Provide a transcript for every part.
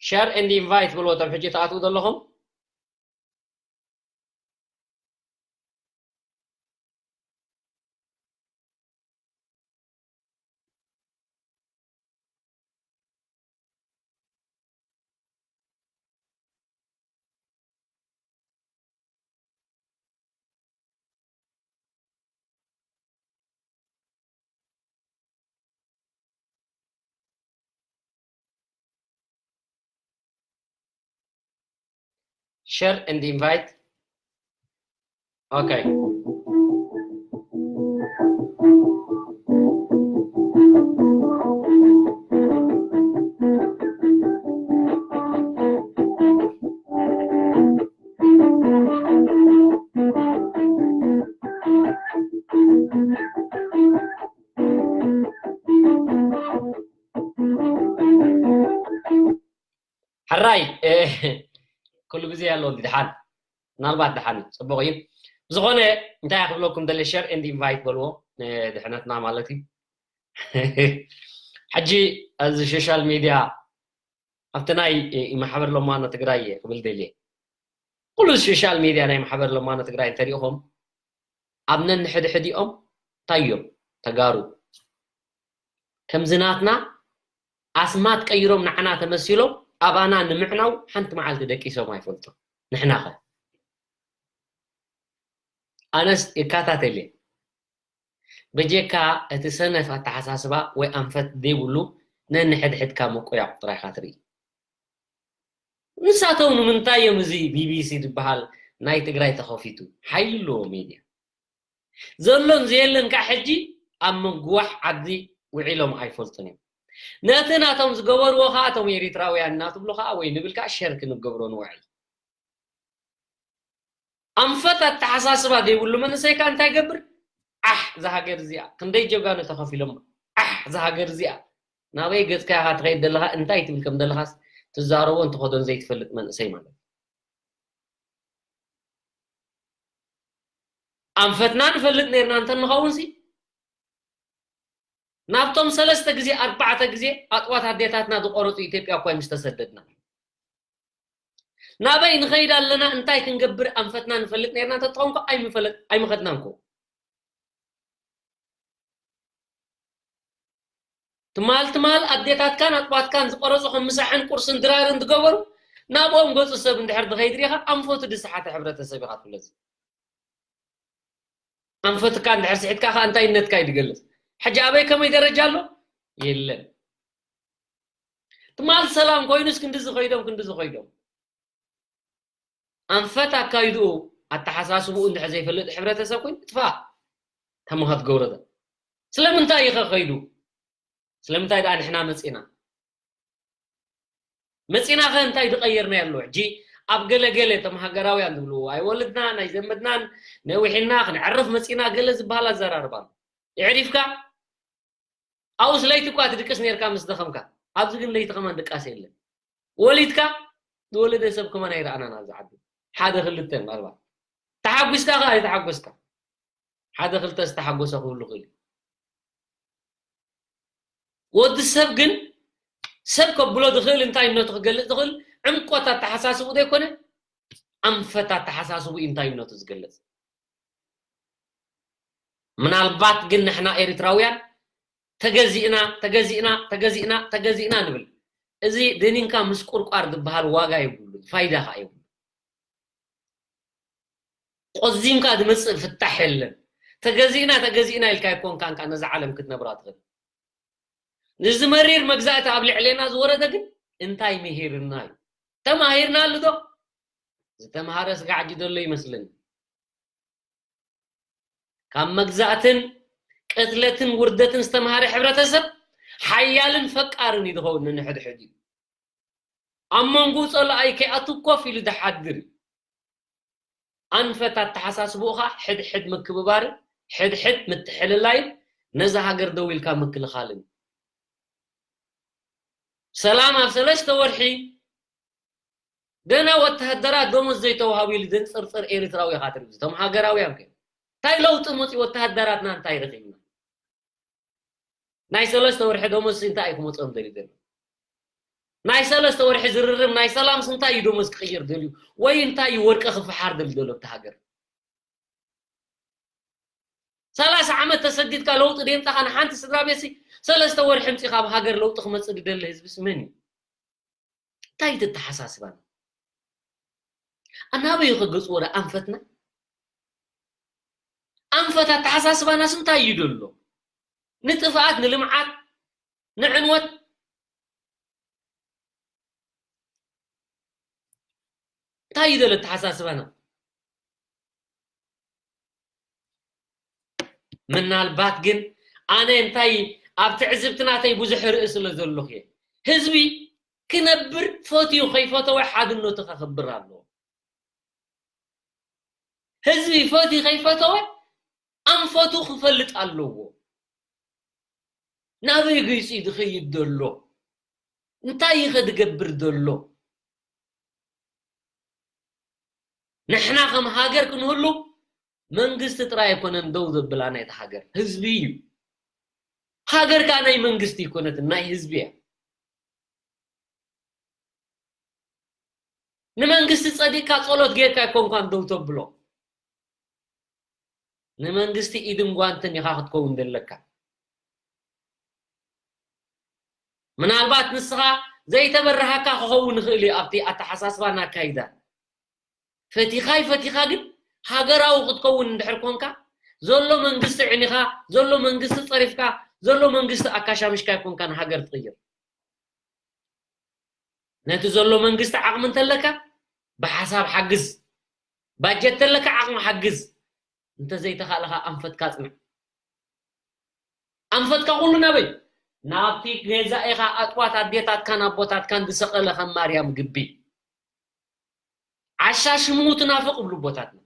Share and invite ብልዎ፣ ቶም ሕጂ ትኣትዉ ዘለኹም። Share and invite. Okay. ሕራይ፣ እ፣ ኩሉ ግዜ ኣሎ እንዲ ድሓን። ምናልባት ድሓን እዩ፣ ጽቡቕ እዩ። ብዝኾነ፣ እንታይ ክብለኩም ደለ፣ share and invite በልዎ፣ እ፣ ድሕነትና ማለት እዩ። ሕጂ ኣብዚ ሶሻል ሚድያ፣ ኣብቲ ናይ፣ እ፣ ማሕበር ለማኖ ትግራይ እየ ክብል ደልየ። ኩሉ ሶሻል ሚድያ ናይ ማሕበር ለማኖ ትግራይ እንተሪእኹም፣ ኣብ ነንሕድሕዲኦም እንታይ እዮም ተጋሩ? ከምዚ ናትና ኣስማት ቀይሮም ንዓና ተመሲሎም ኣባና ንምዕናው ሓንቲ መዓልቲ ደቂሶም ኣይፈልጡ። ንሕና ኸ? ኣነስ ይከታተል እየ። በጀካ እቲ ሰነፍ ኣተሓሳስባ ወይ ኣንፈት ዘይብሉ ነንሕድሕድካ ምቁያቕ ጥራይ ኢኻ ትርኢ። ንሳቶም ንምንታይ እዮም እዚ ቢቢሲ ዝበሃል ናይ ትግራይ ተኸፊቱ? ሓይሊ ኣለዎ ሚድያ። ዘሎን ዘየለን ከዓ ሕጂ ኣብ ምንጉዋሕ ዓዲ ውዒሎም ኣይፈልጡን እዮም። ነቲ ናቶም ዝገበርዎ ከዓ እቶም ኤሪትራውያን እናትብሉ ከዓ ወይ ንብል ከዓ ሸር ክንገብሮ ንውዕል። ኣንፈት ኣተሓሳስባ ዘይብሉ መንእሰይ ከዓ እንታይ ይገብር? ዓሕ፣ እዛ ሃገር እዚኣ ክንደይ ጀጋኑ ተኸፊሎም። ዓሕ፣ እዛ ሃገር እዚኣ ናበይ ገጽካ ኢኻ ትኸይድ ዘለኻ፣ እንታይ ትብል ከም ዘለኻስ ትዛረቦን ትኸዶን ዘይትፈልጥ መንእሰይ ማለት እዩ። ኣንፈትና ንፈልጥ ነርና እንተ ንኸውን ሲ፣ ናብቶም ሰለስተ ግዜ ኣርባዕተ ግዜ ኣጥዋት ኣዴታትና ዝቆረጹ ኢትዮጵያ እኳ ምስ ተሰደድና። ናበይ ንኸይድ ኣለና፣ እንታይ ክንገብር ኣንፈትና ንፈልጥ ነርና እንተትኸውን እኮ ኣይምፈለጥ-፣ ኣይምኸድናን እኮ። ትማል ትማል ኣዴታትካን ኣጥባትካን ዝቆረጹ ከም ምሳሕን ቁርስን ድራርን ዝገበሩ፣ ናብኦም ገጹ ሰብ እንድሕር ዝኸይድ ሪኻ ኣንፈቱ ዝሰሓተ ሕብረተሰብ ኢኻ ትብለዚ። ኣንፈትካ እንድሕር ስሒትካ ኸኣ እንታይነትካ እዩ ዝገልጽ። ሕጂ ኣበይ ከመይ ደረጃ ኣሎ? የለን። ትማል ሰላም ኮይኑስ ክንድዚ ኸይዶም፣ ክንድዚ ኸይዶም። ኣንፈት ኣካይድኡ፣ ኣተሓሳስብኡ እንድሕር ዘይፈልጥ ሕብረተሰብ ኮይኑ፣ ጥፋእ። ተመኸት ገብረተ። ስለምንታይ ኢኸ ኸይዱ? ስለምንታይ ደኣ ንሕና መጺና? መጺና ኸ እንታይ ዝቐየርናዮ ኣሎ? ሕጂ ኣብ ገለ ገለ እቶም ሃገራውያን ዝብልዎ፣ ኣይወለድናን፣ ኣይዘመድናን፣ ነዊሕና፣ ክንዕርፍ መጺና፣ ገለ ዝበሃል ኣዘራርባ ኣሎ። የዕሪፍካ፣ ኣብኡስ ለይቲ እኳ ትድቅስ ኔርካ ምስ ደኸምካ። ኣብዚ ግን ለይቲ ከማን ድቃስ የለን። ወሊድካ፣ ዝወለደ ሰብ ከማን ኣይረኣናን ኣብዚ ዓዲ። ሓደ ክልተ ምናልባት። ተሓጒስካ ኸ ኣይተሓጎስካ። ሓደ ክልተ ዝተሓጎሰ ክህሉ ይኽእል እዩ። ወዲ ሰብ ግን ሰብ ከብሎ ዝኽእል፣ እንታይነቱ ክገልጽ ዝኽእል ዕምቆት ኣተሓሳስቡ ዘይኮነ፣ ኣንፈት ኣተሓሳስቡ እዩ እንታይነቱ ዝገልጽ። ምናልባት ግን ንሕና ኤርትራውያን ተገዚእና፣ ተገዚእና፣ ተገዚእና፣ ተገዚእና ንብል። እዚ ደኒንካ ምስ ቁርቋር ዝበሃል ዋጋ የብሉን፣ ፋይዳ ኸኣ የብሉን። ቆዚምካ ዝመጽእ ፍታሕ የለን። ተገዚእና፣ ተገዚእና ኢልካ ኣይኮንካን ከኣ ነዛ ዓለም ክትነብራ ትኽእል። ንዚ መሪር መግዛእቲ ኣብ ልዕሌና ዝወረደ ግን እንታይ ምሂርና እዩ? ተማሂርናሉ ዶ? ዝተምሃረ ስጋዕ ሕጂ ዘሎ ይመስለኒ። ካብ መግዛእትን ቅትለትን ውርደትን ዝተምሃረ ሕብረተሰብ ሓያልን ፈቃርን እዩ ዝኸውን ነንሕድሕዲኡ። ኣብ መንጎ ጸላኣይ ከይኣቱ ኮፍ ኢሉ ዝሓድር እዩ። ኣንፈት ኣተሓሳስብኡ ኸኣ ሕድሕድ ምክብባርን ሕድሕድ ምትሕልላይን ነዛ ሃገር ደው ኢልካ ምክልኻልን እዩ። ሰላም ኣብ ሰለስተ ወርሒ ገና ወተሃደራት ደሞዝ ዘይተዋሃቡ ኢሉ ዘንጸርጽር ኤርትራዊ ኢኻ ትርኢ። እቶም ሃገራውያን ከ እንታይ ለውጢ መጽኡ? ወተሃደራትና እንታይ ረኺብና? ናይ ሰለስተ ወርሒ ደሞዝ እንታይ እዩ ክመጽኦም ደልዩ ዘሎ? ናይ ሰለስተ ወርሒ ዝርርብ ናይ ሰላም እንታይ እዩ ደሞዝ ክቕይር ደልዩ? ወይ እንታይ እዩ ወርቂ ክፈሓር ደልዩ ዘሎ ኣብቲ ሃገር? ሰላሳ ዓመት ተሰዲድካ ለውጢ ደምጻኻ ንሓንቲ ስድራ ቤትሲ ሰለስተ ወርሒ ምጺኻ ኣብ ሃገር ለውጢ ክመጽእ ዝደሊ ህዝብስ መን እዩ? እንታይ እዩ ኣተሓሳስባና? ኣናበይ ከገጽዎ ዶ ኣንፈትና? ኣንፈት ኣተሓሳስባናስ እንታይ እዩ ደሎ? ንጥፍኣት፣ ንልምዓት፣ ንዕንወት እንታይ እዩ ዘሎ ኣተሓሳስባና? ምናልባት ግን ኣነ እንታይ ኣብ ትዕዝብቲ ናተይ ብዙሕ ርኢ ስለ ዘለኹ እየ። ህዝቢ ክነብር ፈትዩ ከይፈተወ ሓድነቱ ከኽብር ኣለዎ። ህዝቢ ፈትዩ ከይፈተወ ኣንፈቱ ክፈልጥ ኣለዎ። ናበይ ገይጹ እዩ ዝኸይድ ዘሎ? እንታይ እዩ ከድገብር ዘሎ? ንሕና ከም ሃገር ክንህሉ መንግስቲ ጥራይ ኣይኮነን ደው ዘብላና፣ እቲ ሃገር ህዝቢ እዩ። ሃገር ከዓ ናይ መንግስቲ ይኮነትን ናይ ህዝቢ እያ። ንመንግስቲ ጸዲቅካ ጸሎት ጌርካ ኣይኮንኳን ደው ተብሎ። ንመንግስቲ ኢድን ጓንትን ኢኻ ክትከውን ዘለካ። ምናልባት ንስኻ ዘይተበረሃካ ክኸውን ይኽእል እዩ ኣብቲ ኣተሓሳስባን ኣካይዳን። ፈቲኻ ይፈቲኻ ግን ሃገራዊ ክትከውን እንድሕር ኮንካ፣ ዘሎ መንግስቲ ዕኒኻ፣ ዘሎ መንግስቲ ጸሪፍካ፣ ዘሎ መንግስቲ ኣካሻምሽካ ኣይኮንካ ንሃገር ትቕይር። ነቲ ዘሎ መንግስቲ ዓቕሚ እንተለካ ብሓሳብ ሓግዝ፣ ባጀት ተለካ ዓቕሚ ሓግዝ። እንተዘይተኻእልኻ ኣንፈትካ ጽንዕ። ኣንፈትካ ኩሉ ናበይ? ናብቲ ገዛኢኻ ኣጥዋት ኣዴታትካን ኣቦታትካን ዝሰቐለ ከም ማርያም ግቢ። ዓሻ ሽሙ ትናፍቕ ይብሉ ኣቦታትና።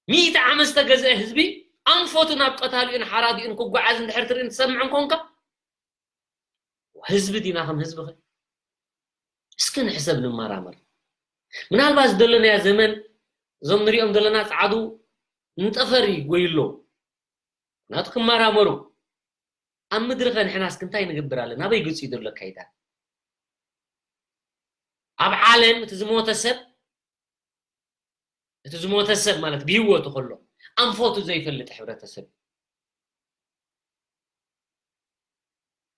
ሚእቲ ዓመት ዝተገዝአ ህዝቢ ኣንፈቱ ናብ ቀታሊኡን ሓራዲኡን ክጓዓዝ እንድሕር ትርኢ ትሰምዕ እንኮንካ፣ ህዝቢ ዲና ከም ህዝቢ ኸ? እስኪ ንሕሰብ ንመራመር። ምናልባት ዘለናያ ዘመን እዞም ንሪኦም ዘለና ጻዕዱ ንጠፈር ይጎዩ ኣለዉ። ምክንያቱ ክመራመሩ። ኣብ ምድሪ ኸ ንሕና እስኪ እንታይ ንገብር ኣለና? ናበይ ገጹ እዩ ዘሎ ኣካይዳ? ኣብ ዓለም እቲ ዝሞተ ሰብ እቲ ዝሞተ ሰብ ማለት ብህይወቱ ከሎ ኣንፈቱ ዘይፈልጥ ሕብረተሰብ።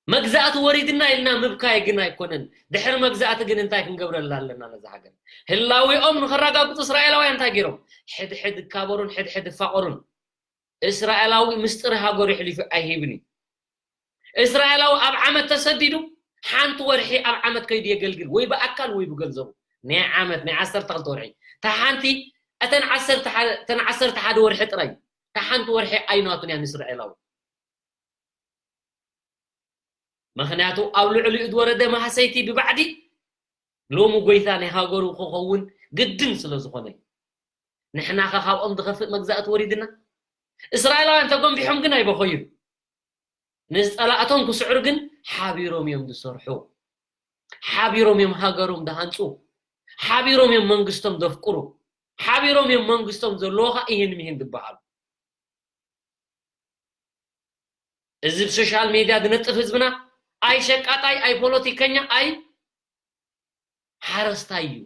መግዛእቲ ወሪድና ኢልና ምብካይ ግን ኣይኮነን። ድሕሪ መግዛእቲ ግን እንታይ ክንገብረላ ኣለና ነዛ ሃገር? ህላዊኦም ንኸረጋግጹ እስራኤላውያን እንታይ ገይሮም? ሕድሕድ ይካበሩን ሕድሕድ ይፋቐሩን። እስራኤላዊ ምስጢር ሃገሩ ኣሕሊፉ ኣይህብን እዩ። እስራኤላዊ ኣብ ዓመት ተሰዲዱ ሓንቲ ወርሒ ኣብ ዓመት ከይዱ የገልግል፣ ወይ ብኣካል ወይ ብገንዘቡ። ናይ ዓመት፣ ናይ ዓሰርተ ክልተ ወርሒ። እታ ሓንቲ፣ እተን ዓሰርተ ሓደ፣ እተን ዓሰርተ ሓደ ወርሒ ጥራይ እዩ። እታ ሓንቲ ወርሒ ኣይናቱን እያ ንእስራኤላዊ። ምኽንያቱ ኣብ ልዕሊኡ ዝወረደ ማህሰይቲ ብባዕዲ ሎሚ ጎይታ ናይ ሃገሩ ክኸውን ግድን ስለ ዝኾነ እዩ። ንሕና ኸ ካብኦም ዝኸፍእ መግዛእቲ ወሪድና? እስራኤላውያን ተጎንቢሖም ግን ኣይበኸዩን። ንጸላእቶም ክስዕሩ ግን ሓቢሮም እዮም ዝሰርሑ። ሓቢሮም እዮም ሃገሮም ዝሃንጹ። ሓቢሮም እዮም መንግስቶም ዘፍቅሩ። ሓቢሮም እዮም መንግስቶም ዘለዉ ኸ ይህን ምሂን ዝበሃሉ። እዚ ብሶሻል ሜድያ ዝነጥፍ ህዝብና ኣይ ሸቃጣይ፣ ኣይ ፖለቲከኛ፣ ኣይ ሓረስታይ እዩ።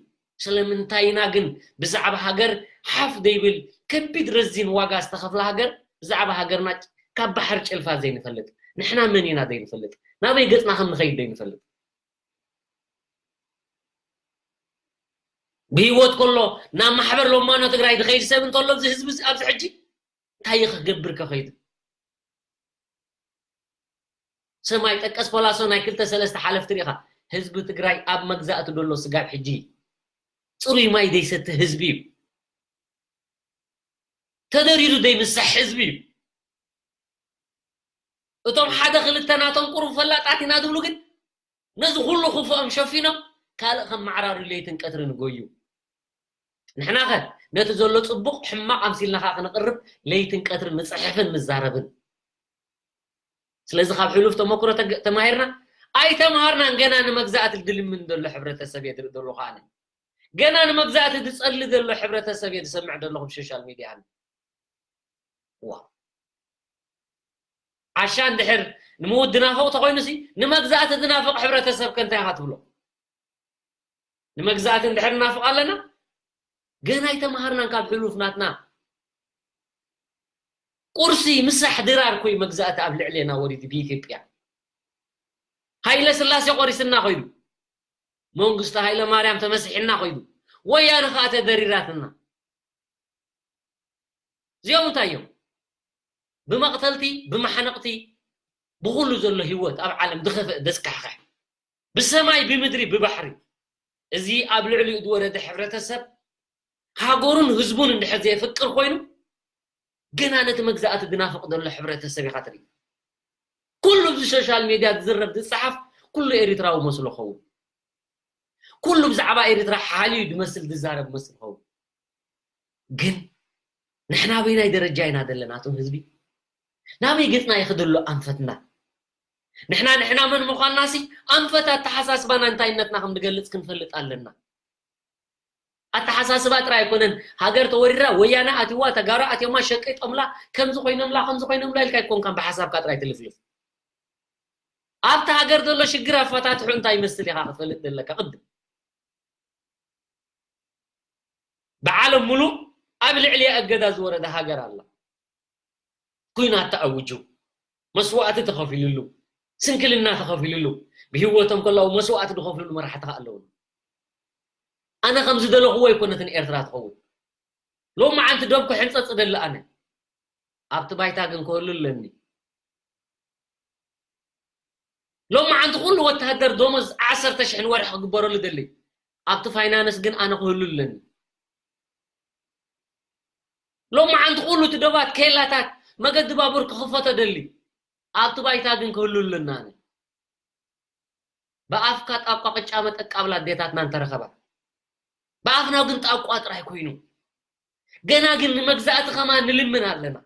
ስለምንታይ ኢና ግን ብዛዕባ ሃገር ሓፍ ዘይብል ከቢድ ረዚን ዋጋ ዝተኸፍለ ሃገር ብዛዕባ ሃገርና ካብ ባሕሪ ጭልፋ ዘይንፈልጥ? ንሕና መን ኢና ዘይንፈልጥ? ናበይ ገጽና ከም ንኸይድ ዘይንፈልጥ? ብህይወት ከሎ ናብ ማሕበር ሎማኖ ትግራይ ዝኸይድ ሰብ እንተሎ እዚ ህዝቢ እዚ ኣብዚ ሕጂ እንታይ እዩ ክገብር ከኸይዱ? ሰማይ ጠቀስ ፖላሶ ናይ ክልተ ሰለስተ ሓለፍቲ ሪኢኻ። ህዝቢ ትግራይ ኣብ መግዛእቲ ደሎ ስጋብ ሕጂ ጽሩይ ማይ ዘይሰቲ ህዝቢ እዩ። ተደሪሩ ዘይምሳሕ ህዝቢ እዩ። እቶም ሓደ ክልተ ናቶም ቁሩብ ፈላጣት ኢና ዝብሉ ግን ነዚ ኩሉ ክፉኦም ሸፊኖም ካልእ ከም ማዕራሪ ለይትን ቀትርን ይጎዩ። ንሕና ኸ ነቲ ዘሎ ጽቡቕ ሕማቕ ኣምሲልና ኸኣ ክነቕርብ ለይትን ቀትርን ንጽሕፍን ንዛረብን። ስለዚ ካብ ሕሉፍ ተመክሮ ተግ-፣ ተማሂርና ኣይተምሃርናን። ገና ንመግዛእቲ ዝልምን ዘሎ ሕብረተሰብ እየ ዝርኢ ዘለኹ ኣነ። ገና ንመግዛእቲ ዝጸሊ ዘሎ ሕብረተሰብ እየ ዝሰምዕ ዘለኹ ብሶሻል ሚድያ ኣነ። ዋ። ዓሻ እንድሕር ንምውት ድናፍቕ ተኾይኑሲ፣ ንመግዛእቲ ድናፍቕ ሕብረተሰብ ከ እንታይ ኢኻ ትብሎ? ንመግዛእቲ እንድሕር ንናፍቕ ኣለና፣ ገና ኣይተምሃርናን ካብ ሕሉፍ ናትና። ቁርሲ ምሳሕ ድራር ኮይ መግዛእቲ ኣብ ልዕሌና ወሪዱ ብኢትዮጵያ። ሃይለ ስላሴ ቆሪስና ኾይዱ፣ መንግስቱ ሃይለ ማርያም ተመሲሕና ኾይዱ፣ ወያነ ኸኣ ተደሪራትና። እዚኦም እንታይ እዮም? ብመቕተልቲ፣ ብመሓነቕቲ፣ ብኹሉ ዘሎ ህይወት ኣብ ዓለም ዝኸፍእ ዘስካሕክሕ፣ ብሰማይ፣ ብምድሪ፣ ብባሕሪ፣ እዚ ኣብ ልዕሊኡ ዝወረደ ሕብረተሰብ ሃገሩን ህዝቡን እንድሕር ዘየፍቅር ኮይኑ፣ ገና ነቲ መግዛእቲ ዝናፍቕ ዘሎ ሕብረተሰብ ኢኻ ትርኢ። ኩሉ ኣብዚ ሶሻል ሜድያ ዝዝረብ ዝጸሓፍ ኩሉ ኤሪትራዊ መስሎ ኸውን። ኩሉ ብዛዕባ ኤሪትራ ሓልዩ ዝመስል ዝዛረብ መስል ኸውን። ግን ንሕና ኣበይናይ ደረጃ ኢና ዘለና? እቶም ህዝቢ ናበይ ገጽና ይኽደሎ ኣንፈትና? ንሕና ንሕና መን ምዃንናሲ ኣንፈት ኣተሓሳስባና እንታይነትና ከም ንገልጽ ክንፈልጥ ኣለና። ኣተሓሳስባ ጥራይ ኣይኮነን። ሃገር ተወሪራ፣ ወያነ ኣትዋ፣ ተጋሩ ኣትዮማ፣ ሸቂጦምላ፣ ከምዚ ኮይኖምላ፣ ከምዚ ኮይኖምላ ኢልካ ኣይኮንካን ብሓሳብካ ጥራይ ትልፍልፍ። ኣብቲ ሃገር ዘሎ ሽግር ኣፈታትሑ እንታይ ይመስል ኢኻ ክትፈልጥ ዘለካ ቅድም። ብዓለም ሙሉእ ኣብ ልዕሊኣ እገዳ ዝወረደ ሃገር ኣላ። ኲናት ተኣዊጁ፣ መስዋእቲ ተኸፊሉሉ፣ ስንክልና ተኸፊሉሉ፣ ብህይወቶም ከለዉ መስዋእቲ ዝኸፍሉሉ መራሕቲ ከኣ ኣለዉ። ኣነ ከም ዝደለኽዎ ኣይኮነትን ኤርትራ ትኸውን። ሎሚ ዓንቲ ዶብ ክሕንጸጽ እደሊ ኣነ። ኣብቲ ባይታ ግን ክህሉ ኣለኒ። ሎሚ ዓንቲ ኩሉ ወተሃደር ደሞዝ ዓሰርተ ሽሕ ንወርሒ ክግበረሉ ደሊ። ኣብቲ ፋይናንስ ግን ኣነ ክህሉ ኣለኒ። ሎሚ ዓንቲ ኩሉ እቲ ዶባት፣ ኬላታት፣ መገዲ ባቡር ክኽፈቶ ደሊ። ኣብቲ ባይታ ግን ክህሉ ኣለና ኣነ። ብኣፍካ ጣቋ ቅጫ መጠቃ ብላ ኣዴታትና እንተረኸባ። ብኣፍና ግን ጣቋ ጥራይ ኮይኑ። ገና ግን ንመግዛእቲ ከማን ንልምን ኣለና።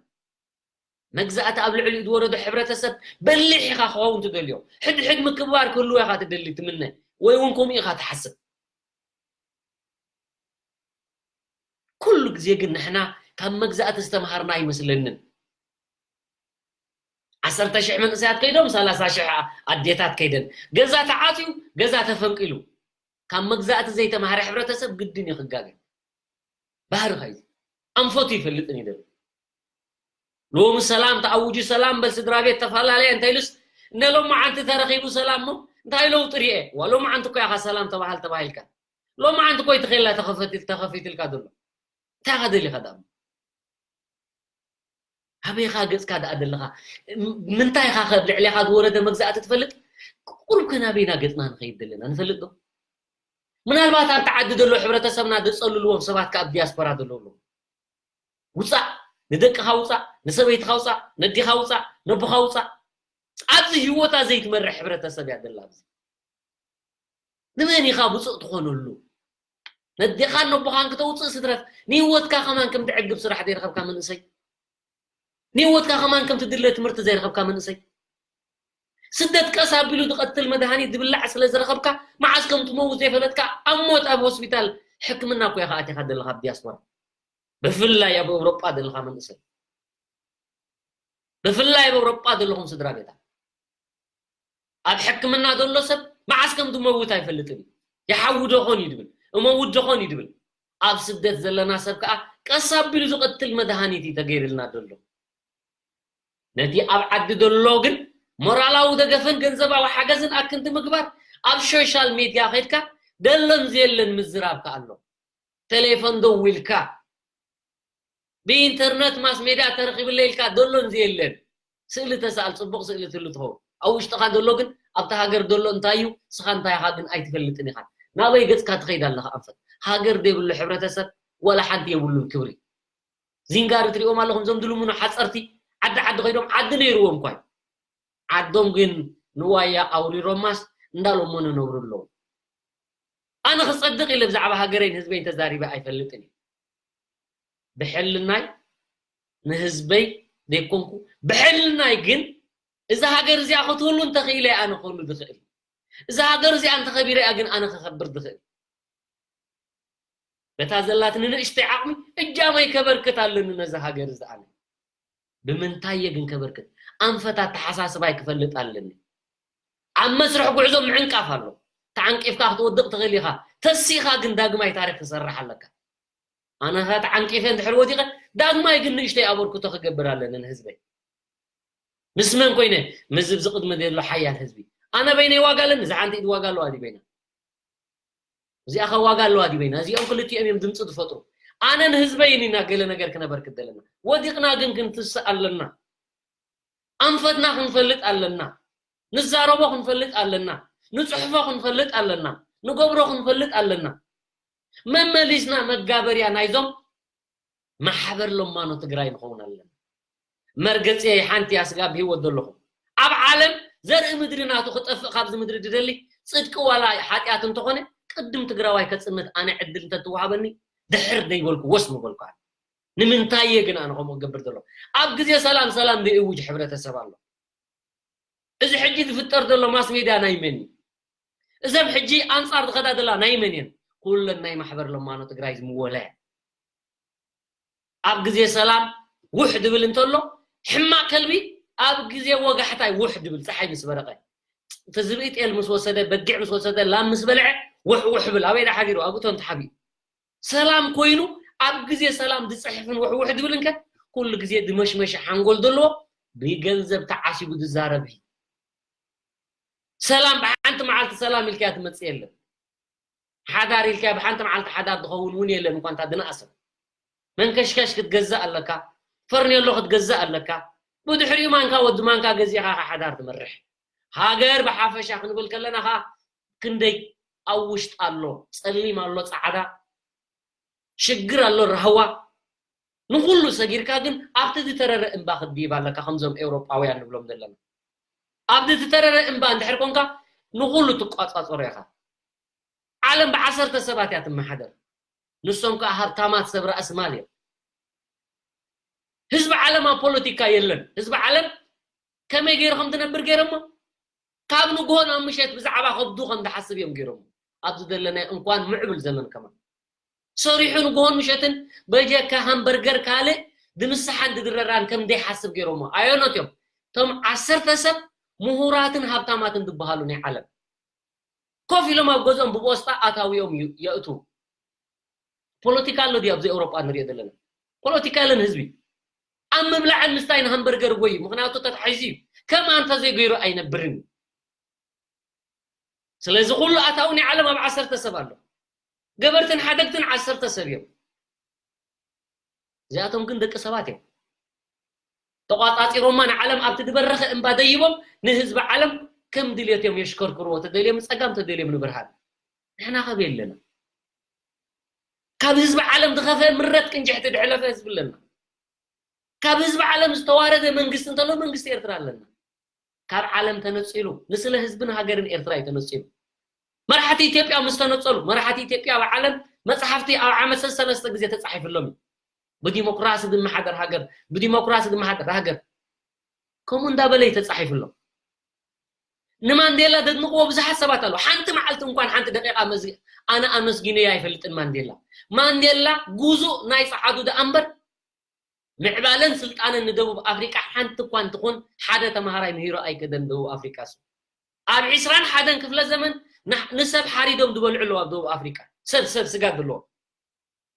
መግዛእቲ ኣብ ልዕሊኡ ዝወረዶ ሕብረተሰብ በሊሕ ኢኻ ክኸውን ትደልዮ። ሕድሕድ ምክብባር ክህልዎ ኢኻ ትደሊ ትምነ። ወይ እውን ከምኡ ኢኻ ትሓስብ። ኩሉ ግዜ ግን ንሕና ካብ መግዛእቲ ዝተምሃርና ኣይመስለንን። ዓሰርተ ሽሕ መንእሰያት ከይዶም፣ ሰላሳ ሽሕ ኣዴታት ከይደን። ገዛ ተዓጽዩ፣ ገዛ ተፈንቂሉ። ካብ መግዛእቲ ዘይተምሃረ ሕብረተሰብ ግድን እዩ ክጋገ። ባህሪ ኸዩ ኣንፈቱ ይፈልጥን እዩ ደሎ። ሎሚ ሰላም ተኣውጁ፣ ሰላም በል ስድራ ቤት ተፈላለየ እንተ ኢሉስ፣ እነ ሎሚ ዓንቲ ተረኺቡ ሰላም ሞ እንታይ ለውጢ ርኤ? ዋ ሎሚ ዓንቲ እኮ ኢኻ ሰላም ተባሃል ተባሂልካ። ሎሚ ዓንቲ እኮ እቲ ኬላ ተኸፈት-፣ ተኸፊትልካ ዘሎ። እንታይ ኢኻ ደሊኻ ደኣ? ኣበይኻ ገጽካ ደኣ ደለኻ? ም-፣ ምንታይ ኢኻ ከ ኣብ ልዕሌኻ ዝወረደ መግዛእቲ ትፈልጥ? ቁሩብ ከ ናበይና ገጽና ንኸይድ ደለና ንፈልጥ ዶ? ምናልባት ኣብቲ ዓዲ ዘሎ ሕብረተሰብና ዘጸልልዎም ሰባት ከ ኣብ ዲያስፖራ ዘለዉ ኣለዉ። ውጻእ፣ ንደቅኻ ውጻእ፣ ንሰበይትኻ ውጻእ፣ ነዲኻ ውጻእ፣ ነቦኻ ውጻእ። ኣብዚ ህይወታ ዘይትመርሕ ሕብረተሰብ እያ ዘላ ኣብዚ። ንመን ኢኻ ብጹእ ትኾነሉ? ነዴኻን ነቦኻን ክተውጽእ ስድረፍ፣ ንህይወትካ ከማን ከም ትዕግብ ስራሕ ዘይረኸብካ መንእሰይ፣ ንህይወትካ ከማን ከም ትድለ ትምህርቲ ዘይረኸብካ መንእሰይ፣ ስደት ቀስ ኣቢሉ ዝቐትል መድሃኒት ዝብላዕ ስለ ዝረኸብካ፣ መዓስ ከም ትመውት ዘይፈለጥካ፣ ኣብ ሞት ኣብ ሆስፒታል ሕክምና እኮ ኢኻ ኣቲኻ ዘለኻ ኣብ ዲያስፖራ። ብፍላይ ኣብ ኤውሮጳ ዘለኻ መንእሰይ፣ ብፍላይ ኣብ ኤውሮጳ ዘለኹም ስድራ ቤታት፣ ኣብ ሕክምና ዘሎ ሰብ መዓስ ከም ዝመውት ኣይፈልጥን እዩ። ይሓዊ ዶ ኾን እዩ ድብል፣ እመውት ዶ ኾን እዩ ድብል። ኣብ ስደት ዘለና ሰብ ከኣ ቀስ ኣቢሉ ዝቐትል መድሃኒት እዩ ተገይርልና ዘሎ። ነቲ ኣብ ዓዲ ዘሎ ግን ሞራላዊ ደገፍን ገንዘባዊ ሓገዝን ኣክንዲ ምግባር፣ ኣብ ሶሻል ሜድያ ኸይድካ ደሎን ዘየለን ምዝራብ ከኣ ኣሎ። ቴሌፎን ደዊልካ፣ ብኢንተርነት ማስ ሜድያ ተረኺብለይ ኢልካ ደሎን ዘየለን ስእሊ ተሰኣል፣ ጽቡቕ ስእሊ ትህሉ ትኸውን። ኣብ ውሽጥኻ ዘሎ ግን ኣብታ ሃገር ዘሎ እንታይ እዩ፣ ስኻ እንታይ ኢኻ ግን ኣይትፈልጥን ኢኻ። ናበይ ገጽካ ትኸይድ ኣለኻ ኣንፈት? ሃገር ዘይብሉ ሕብረተሰብ ዋላ ሓንቲ የብሉን ክብሪ። ዚንጋሪ ትሪኦም ኣለኹም፣ እዞም ዝልምኑ ሓጸርቲ ዓዲ ዓዲ ኸይዶም ዓዲ ነይርዎም እኳ እዩ። ዓዶም ግን ንዋያ ኣውሪሮማስ እንዳለመኑ ነብሩ ኣለዉ። ኣነ ክጸድቕ ኢለ ብዛዕባ ሃገረይን ህዝበይን ተዛሪበ ኣይፈልጥን እየ። ብሕልናይ ንህዝበይ ዘይኮንኩ፣ ብሕልናይ ግን እዛ ሃገር እዚኣ ክትህሉ እንተኽኢለ እየ ኣነ ክህሉ ዝኽእል። እዛ ሃገር እዚኣ እንተኸቢረ እያ ግን ኣነ ክኸብር ዝኽእል። በታ ዘላትኒ ንእሽተይ ዓቕሚ እጃመይ ከበርክት ኣለኒ ነዛ ሃገር እዚኣ። ኣነ ብምንታይ እየ ግን ከበርክት? ኣንፈት ኣተሓሳስባይ ክፈልጥ ኣለኒ። ኣብ መስርሕ ጉዕዞ ምዕንቃፍ ኣሎ። ተዓንቂፍካ ክትወድቕ ትኽእል ኢኻ። ተሲኻ ግን ዳግማይ ታሪኽ ክሰርሕ ኣለካ። ኣነ ኸ ተዓንቂፈ እንድሕር ወዲቐ ዳግማይ ግን ንእሽተይ ኣበርክቶ ክገብር ኣለኒ ንህዝበይ። ምስ መን ኮይነ? ምስ ዝብዚ ቅድሚ ዘሎ ሓያል ህዝቢ። ኣነ በይነይ ዋጋ ኣለኒ፣ እዚ ሓንቲ ኢድ ዋጋ ኣለዋ ድዩ በይና? እዚኣ ኸ ዋጋ ኣለዋ ድዩ በይና? እዚኦም ክልቲኦም እዮም ድምፂ ዝፈጥሩ። ኣነ ንህዝበይ ኢና ገለ ነገር ክነበርክት ዘለና። ወዲቕና ግን ክንትስእ ኣለና። ኣንፈትና ክንፈልጥ ኣለና። ንዛረቦ ክንፈልጥ ኣለና። ንፅሕፎ ክንፈልጥ ኣለና። ንገብሮ ክንፈልጥ ኣለና። መመሊስና መጋበርያ ናይዞም ማሕበር ለማኖ ትግራይ ንኸውን ኣለና። መርገፂ ሓንቲ እያ ስጋ ብህይወት ዘለኹም። ኣብ ዓለም ዘርኢ ምድሪ ናቱ ክጠፍእ ካብዚ ምድሪ ድደሊ ፅድቂ ዋላ ሓጢኣት እንተኾነ ቅድም ትግራዋይ ከፅንት ኣነ ዕድል እንተትወሃበኒ ድሕር ደይበልኩ ወስ ምበልኩ ኣነ። ንምንታይ እየ ግን ኣነ ከምኡ ክገብር ዘሎ? ኣብ ግዜ ሰላም ሰላም ዘይእውጅ ሕብረተሰብ ኣሎ። እዚ ሕጂ ዝፍጠር ዘሎ ማስ ሜድያ ናይ መን እዩ? እዘም ሕጂ ኣንጻር ዝኸዳ ዘላ ናይ መን እየን? ኩለን ናይ ማሕበር ለማኖ ትግራይ ዝምወላ እየን። ኣብ ግዜ ሰላም ውሕ ድብል እንተሎ ሕማቅ ከልቢ ኣብ ግዜ ወጋሕታይ ውሕ ድብል ፀሓይ ምስ በረቀ እቲ ዝብኢ ጤል ምስ ወሰደ በጊዕ ምስ ወሰደ ላም ምስ በልዐ ውሕ ውሕ ብል ኣበይ ዳ ሓዲሩ ኣብ እቶን ተሓቢኡ ሰላም ኮይኑ ኣብ ግዜ ሰላም ዝፅሕፍን ውሕ ውሕ ድብል እንከ ኩሉ ግዜ ድመሽመሽ ሓንጎል ዘለዎ ብገንዘብ ተዓሲቡ ዝዛረብ እዩ። ሰላም ብሓንቲ መዓልቲ ሰላም ኢልካያ ትመፅእ የለን። ሓዳር ኢልካያ ብሓንቲ መዓልቲ ሓዳር ዝኸውን እውን የለን። እንኳን እንታ ድንኣሰብ መንከሽከሽ ክትገዝእ ኣለካ፣ ፈርኔሎ ክትገዝእ ኣለካ። ብድሕሪኡ ማንካ ወዲ ማንካ ገዚእኻ ሓዳር ትመርሕ። ሃገር ብሓፈሻ ክንብል ከለና ኸዓ ክንደይ ኣብ ውሽጢ ኣሎ፣ ፀሊም ኣሎ፣ ፃዕዳ፣ ሽግር ኣሎ፣ ራህዋ፣ ንኹሉ ሰጊርካ ግን ኣብቲ ዝተረረ እምባ ክትድይብ ኣለካ፣ ከምዞም ኤውሮጳውያን ንብሎም ዘለና። ኣብቲ ዝተረረ እምባ እንድሕር ኮንካ ንኹሉ ትቋጻጸሮ ኢኻ። ዓለም ብዓሰርተ ሰባት እያ ትመሓደር። ንሶም ከኣ ሃብታማት ሰብ ራእሲ ማል እዮም። ህዝቢ ዓለም ኣብ ፖለቲካ የለን። ህዝቢ ዓለም ከመይ ገይሩ ከም ዝነብር ገይሮሞ ካብ ንግሆ ናብ ምሸት ብዛዕባ ከብዱ ከም ዝሓስብ እዮም ገይሮሞ። ኣብዚ ዘለናዮ እንኳን ምዕብል ዘመን ከማን ሰሪሑ ንግሆን ምሸትን በጀካ ሃምበርገር ካልእ ድምስሓን ድድረራን ከም ዘይሓስብ ገይሮሞ። ኣየኖት እዮም? እቶም ዓሰርተ ሰብ ምሁራትን ሃብታማትን ዝበሃሉ ናይ ዓለም ኮፍ ኢሎም ኣብ ገዝኦም ብቦስጣ ኣታዊኦም ዩ- የእትዉ። ፖለቲካ ኣሎ ድዩ ኣብዚ ኤውሮጳ ንሪኦ ዘለና? ፖለቲካ የለን ህዝቢ። ኣብ ምብላዕን ምስታይን ሃምበርገር ወይ ምኽንያቱ ተታሒዙ እዩ። ከም ኣንተ ዘይገይሩ ኣይነብርን እዩ። ስለዚ ኩሉ ኣታዊ ናይ ዓለም ኣብ ዓሰርተ ሰብ ኣሎ። ገበርትን ሓደግትን ዓሰርተ ሰብ እዮም። እዚኣቶም ግን ደቂ ሰባት እዮም። ተቋጻጺሮማ ንዓለም ኣብቲ ዝበረኸ እምባ ደይቦም ንህዝቢ ዓለም ከም ድልየት እዮም የሽከርክርዎ። ተደልዮም ንጸጋም ተደልዮም ንብርሃን። ንሕና ከበይ ኣለና? ካብ ህዝቢ ዓለም ዝኸፍአ ምረት ቅንጅሕቲ ድሕለፈ ህዝቢ ኣለና። ካብ ህዝቢ ዓለም ዝተዋረደ መንግስቲ እንተሎ መንግስቲ ኤርትራ ኣለና። ካብ ዓለም ተነጺሉ ንስለ ህዝብን ሃገርን ኤርትራ እዩ ተነጺሉ። መራሕቲ ኢትዮጵያ ምስ ተነጸሉ መራሕቲ ኢትዮጵያ ኣብ ዓለም መጽሓፍቲ ኣብ ዓመት ሰለስተ ግዜ ተጻሒፍሎም እዩ። ብዲሞክራሲ ዝመሓደር ሃገር፣ ብዲሞክራሲ ዝመሓደር ሃገር ከምኡ እንዳበለ እዩ ተጻሒፍሎም። ንማንዴላ ደድንቅዎ ብዙሓት ሰባት ኣለዉ። ሓንቲ መዓልቲ እንኳን ሓንቲ ደቂቃ መዚ ኣነ ኣመስጊነዮ ኣይፈልጥን ማንዴላ። ማንዴላ ጉዙእ ናይ ጸዓዱ ደኣ እምበር ምዕባለን ስልጣነን ንደቡብ ኣፍሪቃ ሓንቲ እኳ እንትኾን ሓደ ተምሃራይ ምሂሮ ኣይከደን ደቡብ ኣፍሪቃ ሱ ኣብ ዕስራን ሓደን ክፍለ ዘመን ንሕ- ንሰብ ሓሪዶም ዝበልዑ ኣለዉ ኣብ ደቡብ ኣፍሪቃ ሰብ ሰብ ስጋ ዘለዎ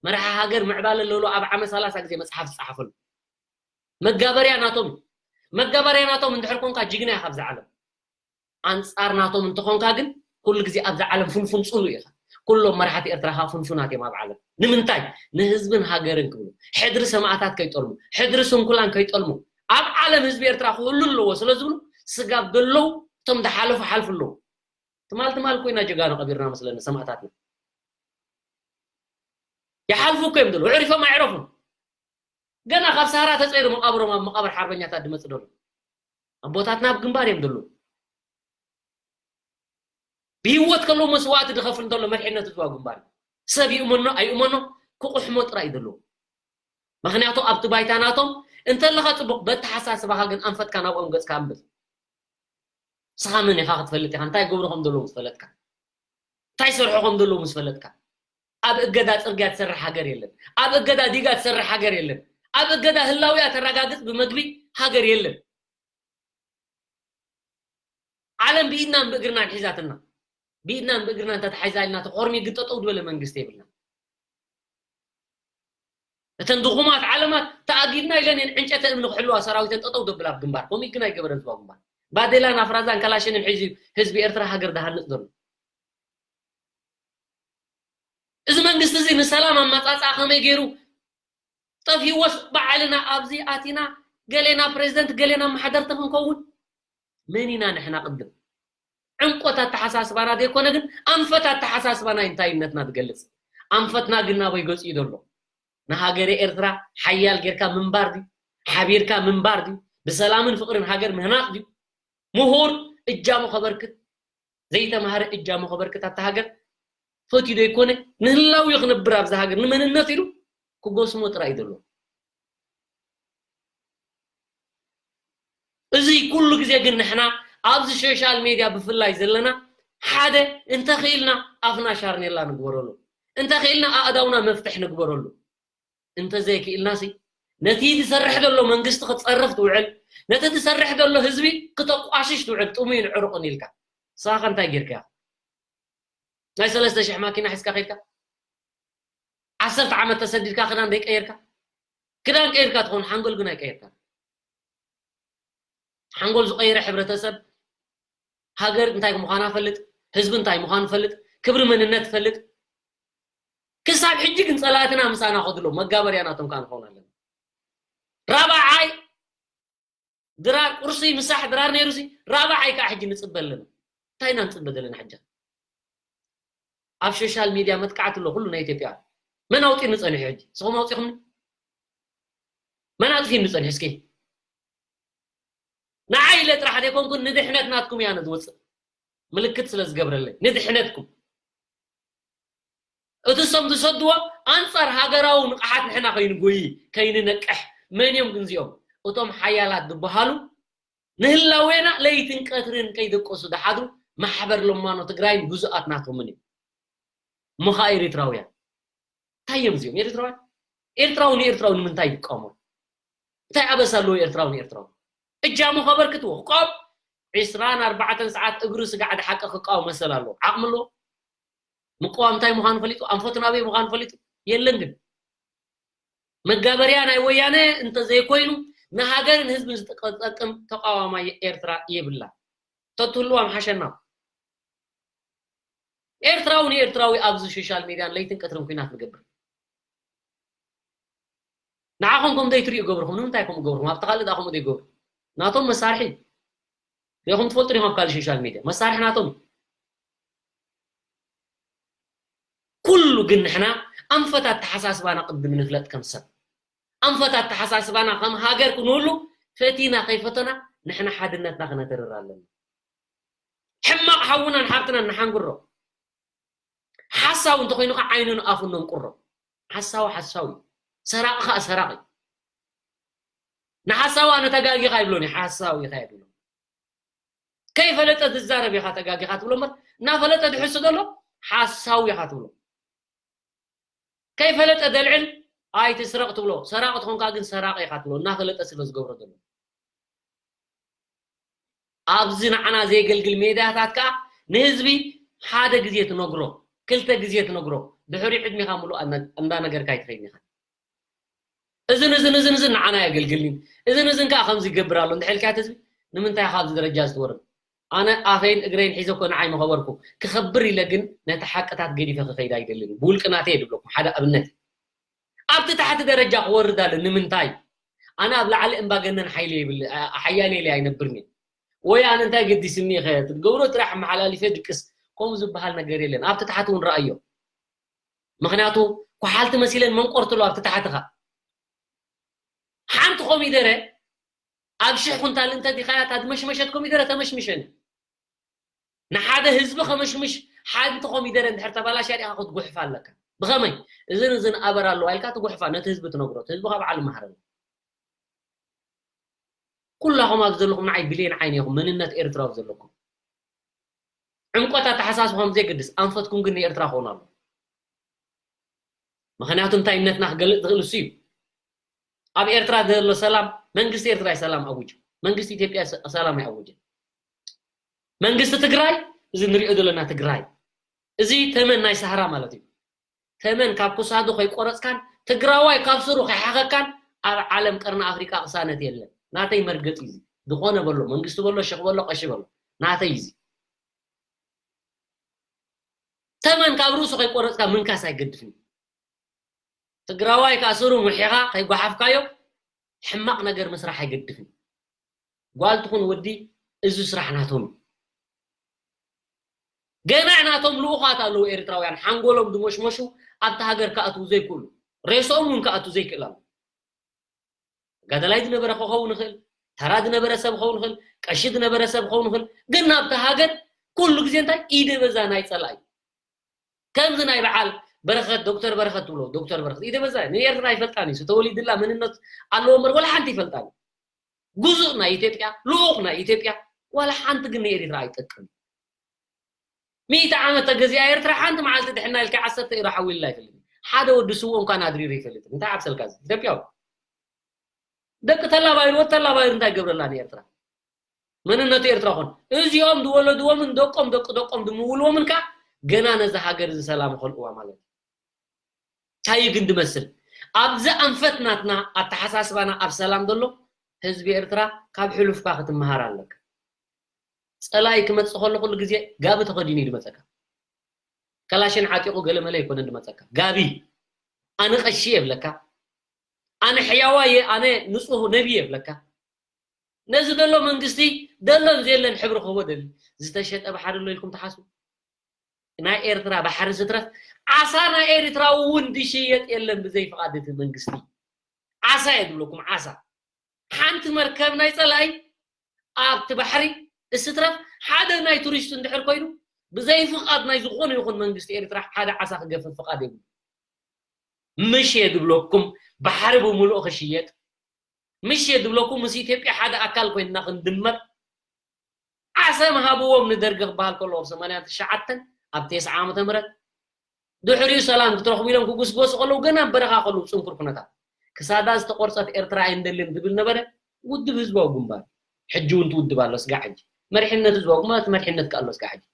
መራሒ ሃገር ምዕባለ ለሎ ኣብ ዓመት ሰላሳ ግዜ መጽሓፍ ዝጸሓፈሉ መጋበርያ ናቶም መጋበርያ ናቶም እንድሕር ኮንካ ጅግና ኢኻ ኣብዚ ዓለም ኣንጻር ናቶም እንተኾንካ ግን ኩሉ ግዜ ኣብዛ ዓለም ፍንፉን ጽሉ ኢኻ። ኩሎም መራሕቲ ኤርትራ ኸኣ ፍንፉናት እዮም ኣብ ዓለም። ንምንታይ? ንህዝብን ሃገርን ክብሉ፣ ሕድሪ ሰማእታት ከይጠልሙ፣ ሕድሪ ስንኩላን ከይጠልሙ፣ ኣብ ዓለም ህዝቢ ኤርትራ ክህሉ ኣለዎ ስለ ዝብሉ ስጋብ ዘለዉ እቶም ዝሓለፉ ሓልፉ ኣለዉ። ትማል ትማል ኮይና ጀጋኑ ቀቢርና መስለኒ ሰማእታትና። ይሓልፉ እኮ እዮም ዘለዉ። ኣዕሪፎም ኣዕረፉን። ገና ካብ ሳህራ ተጸይሩ መቓብሮም ኣብ መቓብር ሓርበኛታት ዝመጽእ ዘሎ። ኣቦታትና ኣብ ግንባር እዮም ዘለዉ። ብህይወት ከለዉ መስዋእቲ ዝኸፍል እንተሎ መሪሕነት ህዝባዊ ግንባር እዩ። ሰብ ይእመኖ ኣይእመኖ ክቑሕሞ ጥራይ እዩ ዘለዎ። ምኽንያቱ ኣብቲ ባይታ ናቶም እንተለኻ ጽቡቕ በተሓሳስባኻ ግን ኣንፈትካ ናብኦም ገጽካ ኣንብብ። ንስኻ መን ኢኻ ክትፈልጥ ኢኻ እንታይ ገብሩ ከም ዘለዉ ምስ ፈለጥካ እንታይ ሰርሑ ከም ዘለዉ ምስ ፈለጥካ ኣብ እገዳ ጽርግያ ትሰርሕ ሃገር የለን ኣብ እገዳ ዲጋ ትሰርሕ ሃገር የለን ኣብ እገዳ ህላውያ ተረጋግጽ ብመግቢ ሃገር የለን ዓለም ብኢድናን ብእግርናን ሒዛትና። ብኢድናን ብእግርናን እንተተሓሒዛ ኢልና ተኾርሚ ግን ጠጠው ዝበለ መንግስቲ የብልና። እተን ድኹማት ዓለማት ተኣጊድና ኢለን እየን ዕንጨተ እምኒ ክሕልዋ ሰራዊተን ጠጠው ዘብላ ኣብ ግንባር። ከምኡ ግን ኣይገበረን ዝባ ግንባር። ባዴላን ኣፍራዛን ካላሽንን ሒዙ ህዝቢ ኤርትራ ሃገር ዝሃንጽ ዘሎ። እዚ መንግስቲ እዚ ንሰላም ኣመጻጽኣ ከመይ ገይሩ ጠፊዎስ ባዕልና ኣብዚ ኣቲና ገሌና ፕሬዝደንት ገሌና ኣመሓደርቲ ክንከውን መን ኢና ንሕና ቅድም ዕምቆት ኣተሓሳስባና ዘይኮነ ግን ኣንፈት ኣተሓሳስባና እንታይነትና ዝገልጽ ኣንፈትና ግን ናበይ ገጽ እዩ ዘሎ ንሃገረ ኤርትራ ሓያል ጌርካ ምንባር ድዩ ሓቢርካ ምንባር ድዩ ብሰላምን ፍቅርን ሃገር ምህናጽ ድዩ ምሁር እጃሙ ከበርክት ዘይተማሃረ እጃሙ ከበርክት ኣብታ ሃገር ፈትዩ ዶ ይኮነ ንህላው እዩ ክነብር ኣብዛ ሃገር ንመንነት ኢሉ ክጎስሞ ጥራይ እዩ ዘሎ እዚ ኩሉ ግዜ ግን ንሕና ኣብዚ ሶሻል ሜድያ ብፍላይ ዘለና ሓደ እንተኽኢልና ኣፍና ሻርኔላ ንግበረሉ እንተኽኢልና ኣእዳውና መፍትሕ ንግበረሉ እንተዘይክኢልናሲ ነቲ ዝሰርሕ ዘሎ መንግስቲ ክትፀርፍ ትውዕል ነቲ ዝሰርሕ ዘሎ ህዝቢ ክተቋሽሽ ትውዕል ጥሙይን ዕሩቕን ኢልካ ንስኻ እንታይ ጌርካ ናይ ሰለስተ ሽሕ ማኪና ሒዝካ ከይድካ ዓሰርተ ዓመት ተሰዲድካ ክዳን ዘይቀየርካ ክዳን ቀይርካ ትኾን ሓንጎል ግን ኣይቀየርካ ሓንጎል ዝቀየረ ሕብረተሰብ ሃገር እንታይ ምዃና ፈልጥ ህዝቢ እንታይ ምዃኑ ፈልጥ ክብሪ መንነት ፈልጥ ክሳብ ሕጂ ግን ጸላእትና ምሳና ከድሎ መጋበርያ ናቶም ከዓ ንኸውን ኣለና ራብዓይ ድራር ቁርሲ ምሳሕ ድራር ነይሩ ሲ ራብዓይ ከዓ ሕጂ ንፅበ ኣለና እንታይ ኢና ንፅበ ዘለና ሕጂ ኣብ ሶሻል ሚድያ መጥቃዕቲ ኣሎ ኩሉ ናይ ኢትዮጵያ መን ኣውፂ ንፀኒሑ ሕጂ ስኹም ኣውፂኹም መን ኣጥፊ ንፀኒሑ እስኪ ንዓይ ኢለ ጥራሕ ዘይኮንኩን ንድሕነት ናትኩም እያ ነዝወፅእ ምልክት ስለ ዝገብረለይ ንድሕነትኩም እቲ ሶም ዝሰድዎ ኣንጻር ሃገራዊ ንቕሓት ንሕና ከይንጎይ ከይንነቅሕ መን እዮም ግን እዚኦም እቶም ሓያላት ዝበሃሉ ንህላዌና ለይትን ቀትርን ከይደቀሱ ዝሓድሩ ማሕበር ለማኖ ትግራይን ግዙኣት ናቶምን እዮም ምኻ ኤሪትራውያን እንታይ እዮም እዚኦም ኤርትራውያን ኤርትራዊ ንኤርትራዊ ንምንታይ ይቃወሙ እንታይ ኣበሳ ኣለዎ ኤርትራዊ ንኤርትራዊ እጃሙ ከበርክትዎ ቆብ ዒስራን ኣርባዕተን ሰዓት እግሩ ስጋዕ ድሓቀ ክቃወም መሰል ኣለዎ ዓቕሚ ኣለዎ ምቅዋም እንታይ ምዃኑ ፈሊጡ ኣንፈቱ ናበይ ምዃኑ ፈሊጡ የለን ግን መጋበርያ ናይ ወያነ እንተዘይኮይኑ ንሃገርን ህዝብን ዝጠቅም ተቃዋማይ ኤርትራ የብላ ተትህልዋ ምሓሸና ኤርትራዊ ንኤርትራዊ ኣብዚ ሶሻል ሚድያን ለይትን ቀትርን ኩናት ንገብር ንዓኹም ከም ዘይትሪኡ ገብርኹም ንምንታይ ከምኡ ገብርኹም ኣብቲ ካልእ ዳ ከምኡ ዘይገብሩ ናቶም መሳርሒ ሪኹም ትፈልጡ ዲኹም ኣብ ካልእ ሶሻል ሚድያ መሳርሒ ናቶም ኩሉ ግን ንሕና ኣንፈት ኣተሓሳስባና ቅድም ንፍለጥ ከም ሰብ ኣንፈት ኣተሓሳስባና ከም ሃገር ክንህሉ ፈቲና ከይፈተና ንሕና ሓድነትና ክነተርር ኣለና ሕማቕ ሓውናን ሓብትናን ንሓንግሮ ሓሳዊ እንተኮይኑ ከዓ ዓይኑን ኣፉን ነንቁሮ ሓሳዊ ሓሳዊ ሰራቂ ከዓ ሰራቂ ንሓሳዊ ኣነ ተጋጊኻ ይብሎን ሓሳዊ ኢኻ ይብሎ ከይፈለጠ ዝዛረብ ኢኻ ተጋጊኻ ትብሎ እምበር እናፈለጠ ድሕሱ ዘሎ ሓሳዊ ኢኻ ትብሎ ከይፈለጠ ደልዕል ኣይትስረቕ ትብሎ ሰራቂ ትኾንካ ግን ሰራቂ ኢኻ ትብሎ እናፈለጠ ስለ ዝገብሮ ዘሎ ኣብዚ ንዓና ዘየገልግል ሜድያታት ከዓ ንህዝቢ ሓደ ግዜ ትነግሮ ክልተ ግዜ ትነግሮ ድሕሪ ዕድሜኻ ምሉእ እንዳነገርካ ኣይትኸይድ ኢኻ እዝን እዝን እዝን እዝን ንዓና የገልግልኒ እዝን እዝን ከዓ ከምዚ ይገብር ኣሎ እንድሕልካት ህዝቢ ንምንታይ ካብ ደረጃ ዝትወርድ ኣነ ኣፈይን እግረይን ሒዘ እኮ ንዓይ መኸበርኩ ክኸብር ኢለ ግን ነቲ ሓቅታት ገዲፈ ክኸይድ ኣይደልን ብውልቂ ናተይ ድብለኩም ሓደ ኣብነት ኣብቲ ታሕቲ ደረጃ ክወርድ ኣለ ንምንታይ ኣነ ኣብ ላዕሊ እምባገነን ሓይሊ ይብል ሓያል ኢለ ኣይነብርኒ ወይ ኣነ እንታይ ገዲስኒ ኢኸ ትገብሮ ጥራሕ መሓላሊፈ ድቅስ ከምኡ ዝበሃል ነገር የለን ኣብቲ ታሕቲ እውን ረኣዮ ምክንያቱ ኳሓልቲ መሲለን መንቆርትሎ ኣብቲ ታሕትኻ ሓንቲ ኮሚደረ ኣብ ሽሕ ኩንታል እንተ ዲኻያ እታ ዝመሽመሸት ኮሚደረ ተመሽምሸን ንሓደ ህዝቢ ከመሽምሽ ሓንቲ ኮሚደረ እንድሕር ተባላሽያ ዲኻ ክትጉሕፋ ኣለካ ብኸመይ እዝን እዝን ኣበር ኣለዋ ኢልካ ትጉሕፋ ነቲ ህዝቢ ትነግሮ እቲ ህዝቢ ካብ ዓሉ መሃረሉ ኩላኹም ኣብዚ ዘለኹም ንዓይ ብሌን ዓይኒ ኢኹም መንነት ኤርትራዊ ዘለኩም ዕምቆት ኣተሓሳስብኹም ብዘየገድስ ኣንፈትኩም ግን ንኤርትራ ክኾኑ ኣለዎ ምኽንያቱ እንታይነትና ክገልፅ ዝኽእል እሱ እዩ ኣብ ኤርትራ ዘሎ ሰላም መንግስቲ ኤርትራ ሰላም ኣውጅ መንግስቲ ኢትዮጵያ ሰላም ኣይኣወጀን መንግስቲ ትግራይ፣ እዚ ንሪኦ ዘለና ትግራይ፣ እዚ ተመን ናይ ሳህራ ማለት እዩ። ተመን ካብ ክሳዱ ከይቆረፅካን ትግራዋይ ካብ ስሩ ከይሓኸካን ኣብ ዓለም ቀርኒ ኣፍሪቃ ቅሳነት የለን። ናተይ መርገፂ እዚ ዝኾነ በሎ፣ መንግስቲ በሎ፣ ሸኽ በሎ፣ ቀሺ በሎ፣ ናተይ እዚ። ተመን ካብ ርእሱ ከይቆረፅካ ምንካስ ኣይገድፍን። ትግራዋይ ከዓ ስሩ ምሒኻ ከይጓሓፍካዮ ሕማቕ ነገር ምስራሕ ኣይገድፍን። ጓል ትኹን ወዲ፣ እዚ ስራሕ ናቶም እዩ። ገና ናቶም ልኡኻት ኣለዉ ኤርትራውያን ሓንጎሎም ድሞሽሞሹ ኣብቲ ሃገር ክኣትዉ ዘይክእሉ፣ ሬሶኦም እውን ክኣትዉ ዘይክእል ኣሎ። ጋዳላይ ዝነበረ ክኸውን ይኽእል፣ ተራ ዝነበረ ሰብ ክኸውን ይኽእል፣ ቀሺ ዝነበረ ሰብ ክኸውን ይኽእል። ግን ናብቲ ሃገር ኩሉ ግዜ እንታይ ኢደ በዛ ናይ ጸላኢ ከምዚ ናይ በዓል በረኸት፣ ዶክተር በረኸት ትብሎ፣ ዶክተር በረኸት ኢደ በዛ ንኤርትራ ኣይፈልጣን እዩ። ተወሊድላ መንነት ኣለዎ እምበር ወላ ሓንቲ ይፈልጣን። ጉዙእ ናይ ኢትዮጵያ፣ ልኡኽ ናይ ኢትዮጵያ፣ ዋላ ሓንቲ ግን ንኤርትራ ኣይጠቅም። ሚእቲ ዓመት ተገዚኣ ኤርትራ ሓንቲ መዓልቲ ድሕና ኢልካ ዓሰርተ ኢሮ ሓዊልላ ኣይፈልጥን። ሓደ ወዲ ስውኦ እንኳን ኣድሪሩ ይፈልጥን። እንታይ ዓብሰልካ እዚ ኢትዮጵያዊ? ደቂ ተላባይሩ፣ ወዲ ተላባይሩ እንታይ ገብረላ ንኤርትራ? መንነቱ ኤርትራ ኾን። እዚኦም ዝወለድዎምን ደቆም ደቂ ደቆም ዝምውልዎምን ከ ገና ነዛ ሃገር እዚ ሰላም ኸልእዋ ማለት እዩ። እንታይ እዩ ግን ዝመስል? ኣብዚ ኣንፈት ናትና ኣተሓሳስባና ኣብ ሰላም ዘሎ ህዝቢ ኤርትራ ካብ ሕሉፍካ ክትመሃር ኣለካ። ጸላኢ ክመጽእ ከሎ ኩሉ ግዜ ጋቢ ተኸዲኑ እዩ ዝመጸካ። ከላሽን ዓጢቑ ገለ መለ ኣይኮነን ዝመጸካ። ጋቢ፣ ኣነ ቀሺ የብለካ። ኣነ ሕያዋ እየ፣ ኣነ ንጹህ ነቢ የብለካ። ነዚ ዘሎ መንግስቲ ደሎን ዘየለን ሕብሪ ክህቦ ደሊ። ዝተሸጠ ባሕሪ ኣሎ ኢልኩም ትሓስቡ? ናይ ኤርትራ ባሕሪ ስትረፍ ዓሳ ናይ ኤርትራዊ እውን ዝሽየጥ የለን ብዘይ ፍቓድ እቲ መንግስቲ። ዓሳ እየ ዝብለኩም፣ ዓሳ። ሓንቲ መርከብ ናይ ጸላኢ ኣብቲ ባሕሪ እስትረፍ ሓደ ናይ ቱሪስት እንድሕር ኮይኑ ብዘይ ፍቓድ ናይ ዝኾነ ይኹን መንግስቲ ኤርትራ ሓደ ዓሳ ክገፍፍ ፍቓድ የብሉ። ምሽ እየ ዝብለኩም፣ ባሕሪ ብምሉኡ ክሽየጥ። ምሽ እየ ዝብለኩም፣ ምስ ኢትዮጵያ ሓደ ኣካል ኮይንና ክንድመር። ዓሰብ ሃብዎም ንደርጊ ክበሃል ከሎ ኣብ ሰማንያን ትሽዓተን ኣብ ተስዓ ዓመተ ምህረት። ድሕሪኡ ሰላም ክትረኽቡ ኢሎም ክጉስጎሱ ከለዉ ገና ኣብ በረኻ ከለዉ ጽንኩር ኩነታት። ክሳዳ ዝተቆርጸት ኤርትራ ኣይንደልን ዝብል ነበረ ውድብ ህዝባዊ ግንባር። ሕጂ እውን ትውድብ ኣሎ ስጋዕ ሕጂ። መሪሕነት ህዝባዊ ግንባር እቲ መሪሕነት ከ ኣሎ ስጋዕ ሕጂ።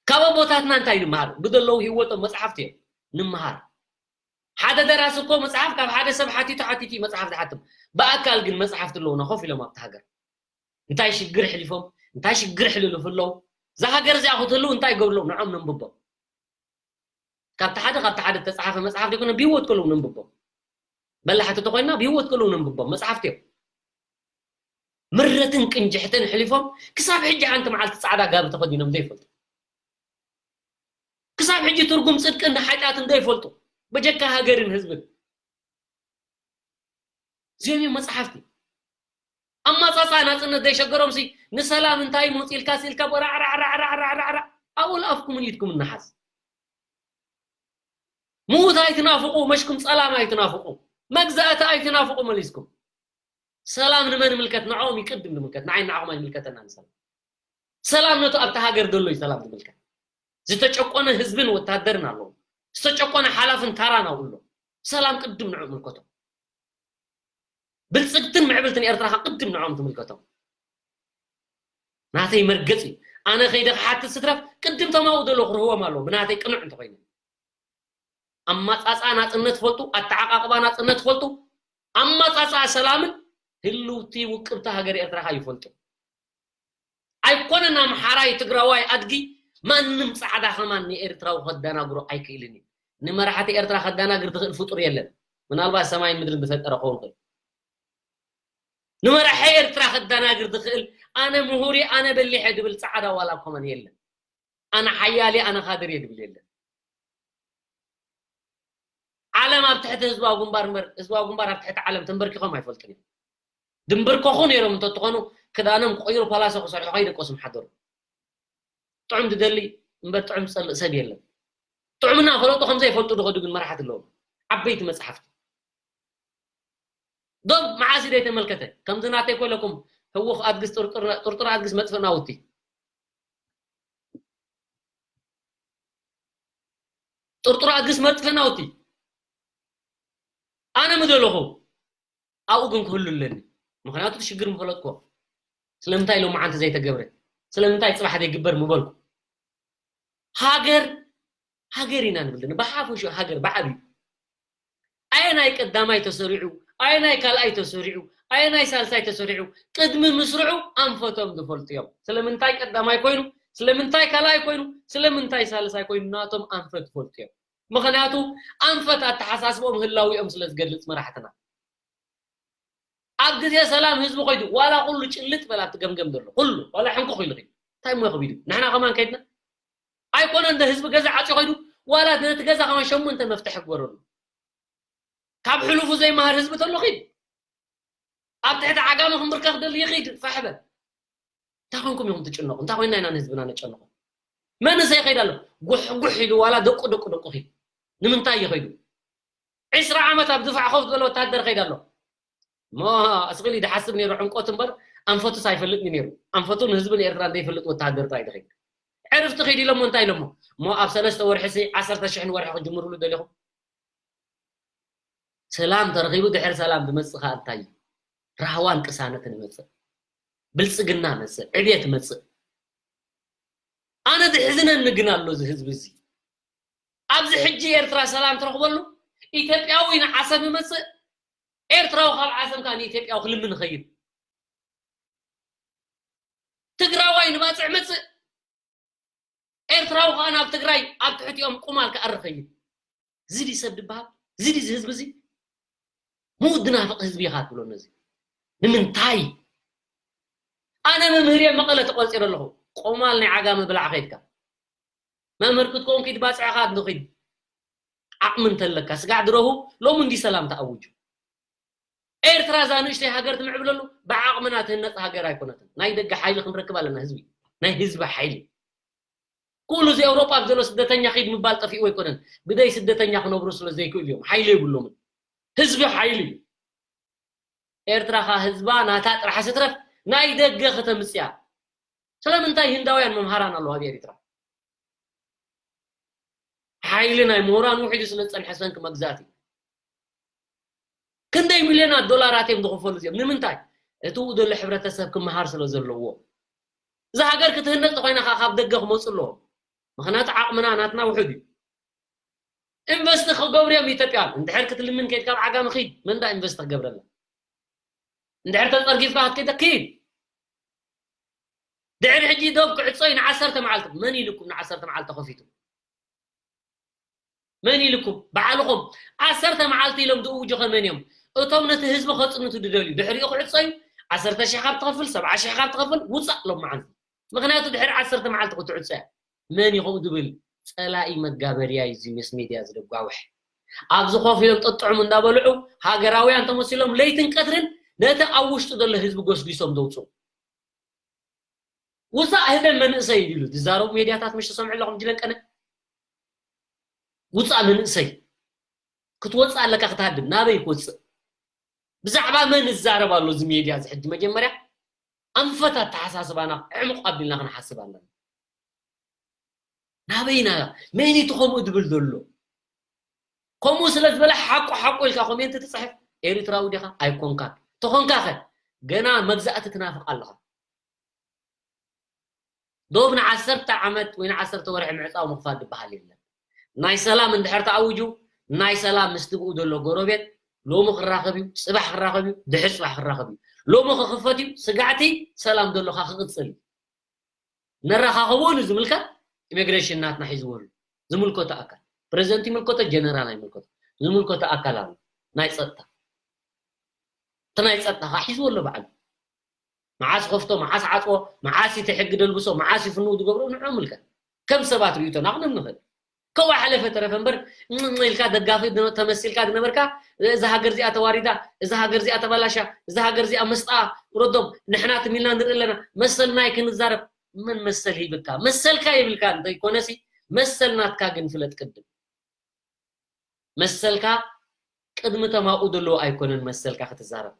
ካብ ኣቦታትና እንታይ ንምሃር? ብዘለዉ ህይወቶም መጽሓፍቲ እዮም ንምሃር። ሓደ ደራሲ እኮ መጽሓፍ ካብ ሓደ ሰብ ሓቲቱ ሓቲቱ እዩ መጽሓፍ ዝሓትም። ብኣካል ግን መጽሓፍቲ ኣለዉና ኮፍ ኢሎም ኣብቲ ሃገር። እንታይ ሽግር ሕሊፎም፣ እንታይ ሽግር ሕልልፉ ኣለዉ። እዛ ሃገር እዚኣ ክትህልው እንታይ ገብርሎም ንዖም ነንብቦም። ካብቲ ሓደ ካብቲ ሓደ እተጻሓፈ መጽሓፍ ዘይኮነ ብህይወት ከለዉ ነንብቦም። በላሕቲ ተኾይንና ብህይወት ከለዉ ነንብቦም። መጽሓፍቲ እዮም። ምረትን ቅንጅሕትን ሕሊፎም ክሳብ ሕጂ ሓንቲ መዓልቲ ጻዕዳ ጋቢ ተኸዲኖም ዘይፈልጡ። ክሳብ ሕጂ ትርጉም ጽድቅን ሓጢኣትን ዘይፈልጡ። በጀካ ሃገርን ህዝብን። እዚኦም እዮም መጽሓፍቲ። ኣማጻጻ ናጽነት ዘይሸገሮም ሲ ንሰላም እንታይ ሞጽ ኢልካ ሲ ኢልካ ቦራዕራዕራዕራዕራዕራዕ ኣብኡ ልኣፍኩም ኢልትኩም እናሓዝ። ምዉት ኣይትናፍቑ፣ መሽኩም ጸላም ኣይትናፍቑ፣ መግዛእቲ ኣይትናፍቑ መሊስኩም። ሰላም ንመን ይምልከት? ንዕኦም ይቅድም ዝምልከት፣ ንዓይ ንዓኹም ኣይምልከተናን ሰላም። ሰላም ነቱ ኣብታ ሃገር ዘሎ እዩ ሰላም ዝምልከት። ዝተጨቆነ ህዝብን ወታደርን ኣለዎ። ዝተጨቆነ ሓላፍን ታራን ኣብኡ ኣሎ። ሰላም ቅድም ንዕኡ ምልከቶ። ብልጽግትን ምዕብልትን ኤርትራ ኸ ቅድም ንዕኦም ትምልከቶም። ናተይ መርገጽ እዩ። ኣነ ከይደ ክሓትት ስትረፍ ቅድም ተማኡ ዘሎ ክርህዎም ኣለዎ። ብናተይ ቅኑዕ እንተኾይነ። ኣማጻጻ ናጽነት ፈልጡ፣ ኣተዓቃቅባ ናጽነት ፈልጡ፣ ኣማጻጻ ሰላምን ህልውቲ ውቅብቲ ሃገር ኤርትራ ኸ ይፈልጡ። ኣይኮነን ኣምሓራይ፣ ትግራዋይ፣ ኣድጊ፣ ማንም ጻዕዳ ከማን ንኤርትራዊ ከደናግሮ ኣይክእልን እዩ። ንመራሕቲ ኤርትራ ከደናግር ዝኽእል ፍጡር የለን። ምናልባት ሰማይን ምድርን ዝፈጠረ ክኸውን ይኽእል። ንመራሒ ኤርትራ ከደናግር ዝኽእል ኣነ ምሁር እየ፣ ኣነ በሊሕ እየ ዝብል ጻዕዳ ዋላ ከማን የለን። ኣነ ሓያል እየ፣ ኣነ ካድር እየ ዝብል የለን። ዓለም ኣብ ትሕቲ ህዝባዊ ግንባር እምበር፣ ህዝባዊ ግንባር ኣብ ትሕቲ ዓለም ተንበርኪኾም ኣይፈልጡን እዮም። ድንብርከኹ ነይሮም እንተትኾኑ፣ ክዳኖም ክቕይሩ፣ ፓላሶ ክሰርሑ ከይደቀሱ ምሓደሩ። ጥዑም ዝደሊ እምበር ጥዑም ዝጸልእ ሰብ የለን። ጥዑምና ፈለጡ ከም ዘይፈልጡ ዝኸዱ ግን መራሕቲ ኣለዎም። ዓበይቲ መጽሓፍቲ። ዶብ መዓስ እዩ ዘይተመልከተ? ከምዚ ናተይ ኮለኩም ህውኽ ኣድግስ ጥርጥር፣ ጥርጥር ኣድግስ መጥፍእ ናውቲ። ጥርጥር ኣድግስ መጥፍእ ናውቲ። ኣነ ምደለኹ ኣብኡ ግን ክህሉ ኣለኒ። ምኽንያቱ እቲ ሽግር ምፈለጥኩዎ። ስለምንታይ ሎማዓንቲ ዘይተገብረ? ስለምንታይ ፅባሕ ዘይግበር ምበልኩ? ሃገር ሃገር ኢና ንብል ዘለና። ብሓፈሽኡ ሃገር ብዓብዩ ኣየናይ ቀዳማይ ተሰሪዑ፣ ኣየናይ ካልኣይ ተሰሪዑ፣ ኣየናይ ሳልሳይ ተሰሪዑ ቅድሚ ምስርዑ ኣንፈቶም ዝፈልጡ እዮም። ስለምንታይ ቀዳማይ ኮይኑ፣ ስለምንታይ ካልኣይ ኮይኑ፣ ስለምንታይ ሳልሳይ ኮይኑ ናቶም ኣንፈት ዝፈልጡ እዮም። ምኽንያቱ ኣንፈት ኣተሓሳስቦም ህላዊኦም ስለ ዝገልፅ መራሕትና። ኣብ ግዜ ሰላም ህዝቢ ኮይዱ ዋላ ኩሉ ጭልጥ በል ኣብቲ ገምገም ዘሎ ኩሉ ዋላ ሕንቁቕ ኢሉ ኺዱ እንታይ እሞ ከቢዱ ንሕና ከማን ከይድና ኣይኮነ እንደ ህዝቢ ገዛ ዓፂ ኮይዱ ዋላ ነቲ ገዛ ከማን ሸሞንተ መፍትሒ ግበረሉ ካብ ሕሉፉ ዘይመሃር ህዝቢ ተሎ ኺድ ኣብ ትሕቲ ዓጋመ ክንብርከኽ ደሊ ይኺድ ፋሕበል እንታይ ኮንኩም ኢኹም ትጭነቁ እንታይ ኮይና ኢና ንህዝብና ነጨንቆ መንእሰይ ይኸይድ ኣሎ ጉሕ ጉሕ ኢሉ ዋላ ደቁ ደቁ ደቁ ኺድ ንምንታይ ይኸይዱ ዕስራ ዓመት ኣብ ድፋዕ ኮፍ ዝበለ ወታደር ኸይድ ኣሎ እሞ እስቕሊ ድሓስብ ነይሩ ዕምቆት እምበር ኣንፈቱስ ኣይፈልጥን ነይሩ ኣንፈቱ ንህዝቢ ንኤርትራ ዘይፈልጥ ወታደር ጥራይ ድኸይድ ዕርፍቲ ኸይድ ኢሎሞ እንታይ ኢሎሞ እሞ ኣብ ሰለስተ ወርሒ ሲ ዓሰርተ ሽሕ ንወርሒ ክጅምርሉ ደሊኹም ሰላም ተረኺቡ ድሕሪ ሰላም ዝመፅእ ከዓ እንታይ እዩ ራህዋን ቅሳነትን ይመፅእ ብልፅግና መፅእ ዕብየት መፅእ ኣነ ዝሕዝነኒ ግን ኣሎ እዚ ህዝቢ እዚ ኣብዚ ሕጂ ኤርትራ ሰላም ትረኽበሉ ኢትዮጵያዊ ንዓሰብ ይመፅእ ኤርትራዊ ካብ ዓሰብ ከዓ ንኢትዮጵያዊ ክልምን ይኸይድ ትግራዋይ ንባፅዕ መፅእ ኤርትራዊ ከዓ ናብ ትግራይ ኣብ ትሕቲኦም ቁማል ክኣሪ ይኸይድ እዚ ድዩ ሰብ ድበሃል እዚ ድዩ እዚ ህዝቢ እዚ ምውት ድናፍቕ ህዝቢ ኢኻ ትብሎ ነዚ ንምንታይ ኣነ መምህር እየ መቐለ ተቆፂረ ኣለኹ ቆማል ናይ ዓጋመ ብላዕ ከይድካ መምህር ክትከውን ኪድ ባፅዕኻ ንኺድ ዓቕሚ እንተለካ ስጋዕ ድረሁ ሎሚ እንዲ ሰላም ተኣውጁ ኤርትራ እዛ ንእሽተይ ሃገር ትምዕብለሉ ብዓቕምና ትህነፅ ሃገር ኣይኮነትን ናይ ደገ ሓይሊ ክንረክብ ኣለና ህዝቢ ናይ ህዝቢ ሓይሊ ኩሉ እዚ ኤውሮጳ ኣብ ዘሎ ስደተኛ ኺድ ምባል ጠፊኡ ኣይኮነን ብደይ ስደተኛ ክነብሩ ስለ ዘይክእሉ እዮም ሓይሊ የብሎምን ህዝቢ ሓይሊ እዩ ኤርትራ ኻ ህዝባ ናታ ጥራሕ ስትረፍ ናይ ደገ ከተምፅያ ስለምንታይ ህንዳውያን መምሃራን ኣለዋ ኣብ ኤርትራ ሓይሊ ናይ ምሁራን ውሒዱ ስለ ዝፀንሐ ሰንኪ መግዛእቲ ክንደይ ሚልዮናት ዶላራት እዮም ዝኽፈሉ እዚኦም ንምንታይ እቲ ኡ ዘሎ ሕብረተሰብ ክመሃር ስለ ዘለዎ እዛ ሃገር ክትህነፅ ተኮይና ከዓ ካብ ደገ ክመፁ ኣለዎም ምክንያቱ ዓቕምና ናትና ውሑድ እዩ ኢንቨስት ክገብሩ እዮም ኢትዮጵያን እንድሕር ክትልምን ከይድ ካብ ዓጋመ ኺድ መንዳ ኢንቨስት ክገብረላ እንድሕር ተፀርጊፍካ ክትከይደ ኪድ ድሕሪ ሕጂ ዶብ ክዕፀ እዩ ንዓሰርተ መዓልቲ መን ኢልኩም ንዓሰርተ መዓልቲ ከፊቱ መን ኢልኩም ባዕልኹም ዓሰርተ መዓልቲ ኢሎም ዝእውጁ ከመን እዮም እቶም ነቲ ህዝቢ ከፅንቱ ዝደልዩ ድሕሪኡ ክዕፀ እዩ ዓሰርተ ሽሕ ካብ ትኸፍል ሰብዓ ሽሕ ካብ ትኸፍል ውፃእ ሎም መዓልቲ ምክንያቱ ድሕሪ ዓሰርተ መዓልቲ ክትዕፀ እያ መን እዩ ከምኡ ዝብል ፀላኢ መጋበርያ እዩ እዚ ምስ ሚድያ ዝደጓውሕ ኣብዚ ኮፍ ኢሎም ጠጥዑም እንዳበልዑ ሃገራውያን ተመሲሎም ለይትን ቀትርን ነቲ ኣብ ውሽጡ ዘሎ ህዝቢ ጎስጒሶም ዘውፅኡ ውፃእ ህደም መንእሰይ እዩ ኢሉ ዝዛረቡ ሜድያታት ምሽ ትሰምዑ ኣለኹም ጅለንቀነ ውፃእ መንእሰይ ክትወፅእ ኣለካ ክትሃድም ናበይ ክወፅእ ብዛዕባ መን እዛረብ ኣሎ እዚ ሜድያ እዚ ሕጂ መጀመርያ ኣንፈት ኣተሓሳስባና ዕምቕ ኣቢልና ክንሓስብ ኣለና ናበይና መን እቲ ከምኡ ዝብል ዘሎ ከምኡ ስለ ዝበለ ሓቁ ሓቁ ኢልካ ኮሜንት ትፅሕፍ ኤርትራዊ ዲኻ ኣይኮንካን ተኾንካ ኸ ገና መግዛእቲ ትናፍቕ ኣለኻ ዶብ ንዓሰርተ ዓመት ወይ ንዓሰርተ ወርሒ ምዕፃው ምኽፋት ዝበሃል የለን ናይ ሰላም እንድሕር ተኣውጁ ናይ ሰላም ምስ ትብኡ ዘሎ ጎረቤት ሎሚ ክራኸብ እዩ ፅባሕ ክራኸብ እዩ ድሕር ፅባሕ ክራኸብ እዩ ሎሚ ክኽፈት እዩ ስጋዕቲ ሰላም ዘሎካ ክቕፅል እዩ ነራኻኸቦ ንዝምልከት ኢሚግሬሽን ናትና ሒዝዎ ኣሎ ዝምልከቶ ኣካል ፕሬዚደንት ይምልከቶ ጀነራል ኣይምልከቶ ዝምልከቶ ኣካል ኣሎ ናይ ፀጥታ እቲ ናይ ፀጥታ ከዓ ሒዝዎ ኣሎ በዓሉ መዓስ ከፍቶ መዓስ ዓፅዎ መዓስ እቲ ሕጊ ደልብሶ መዓስ ይፍንው ዝገብሮ ንዑ ምልከት ከም ሰባት ርእይቶና ክነብ ንኽእል ከዋ ሓለፈ ተረፈ እምበር ኢልካ ደጋፊ ተመሲልካ ዝነበርካ እዛ ሃገር እዚኣ ተዋሪዳ እዛ ሃገር እዚኣ ተባላሻ እዛ ሃገር እዚኣ መስጣ ውረዶም ንሕና ትሚልና ንርኢ ኣለና መሰልና ክንዛረብ መን መሰል ሂብካ መሰልካ ይብልካ እንተይኮነሲ መሰል ናትካ ግን ፍለጥ ቅድም መሰልካ ቅድሚ ተማኡ ዘለዎ ኣይኮነን መሰልካ ክትዛረብ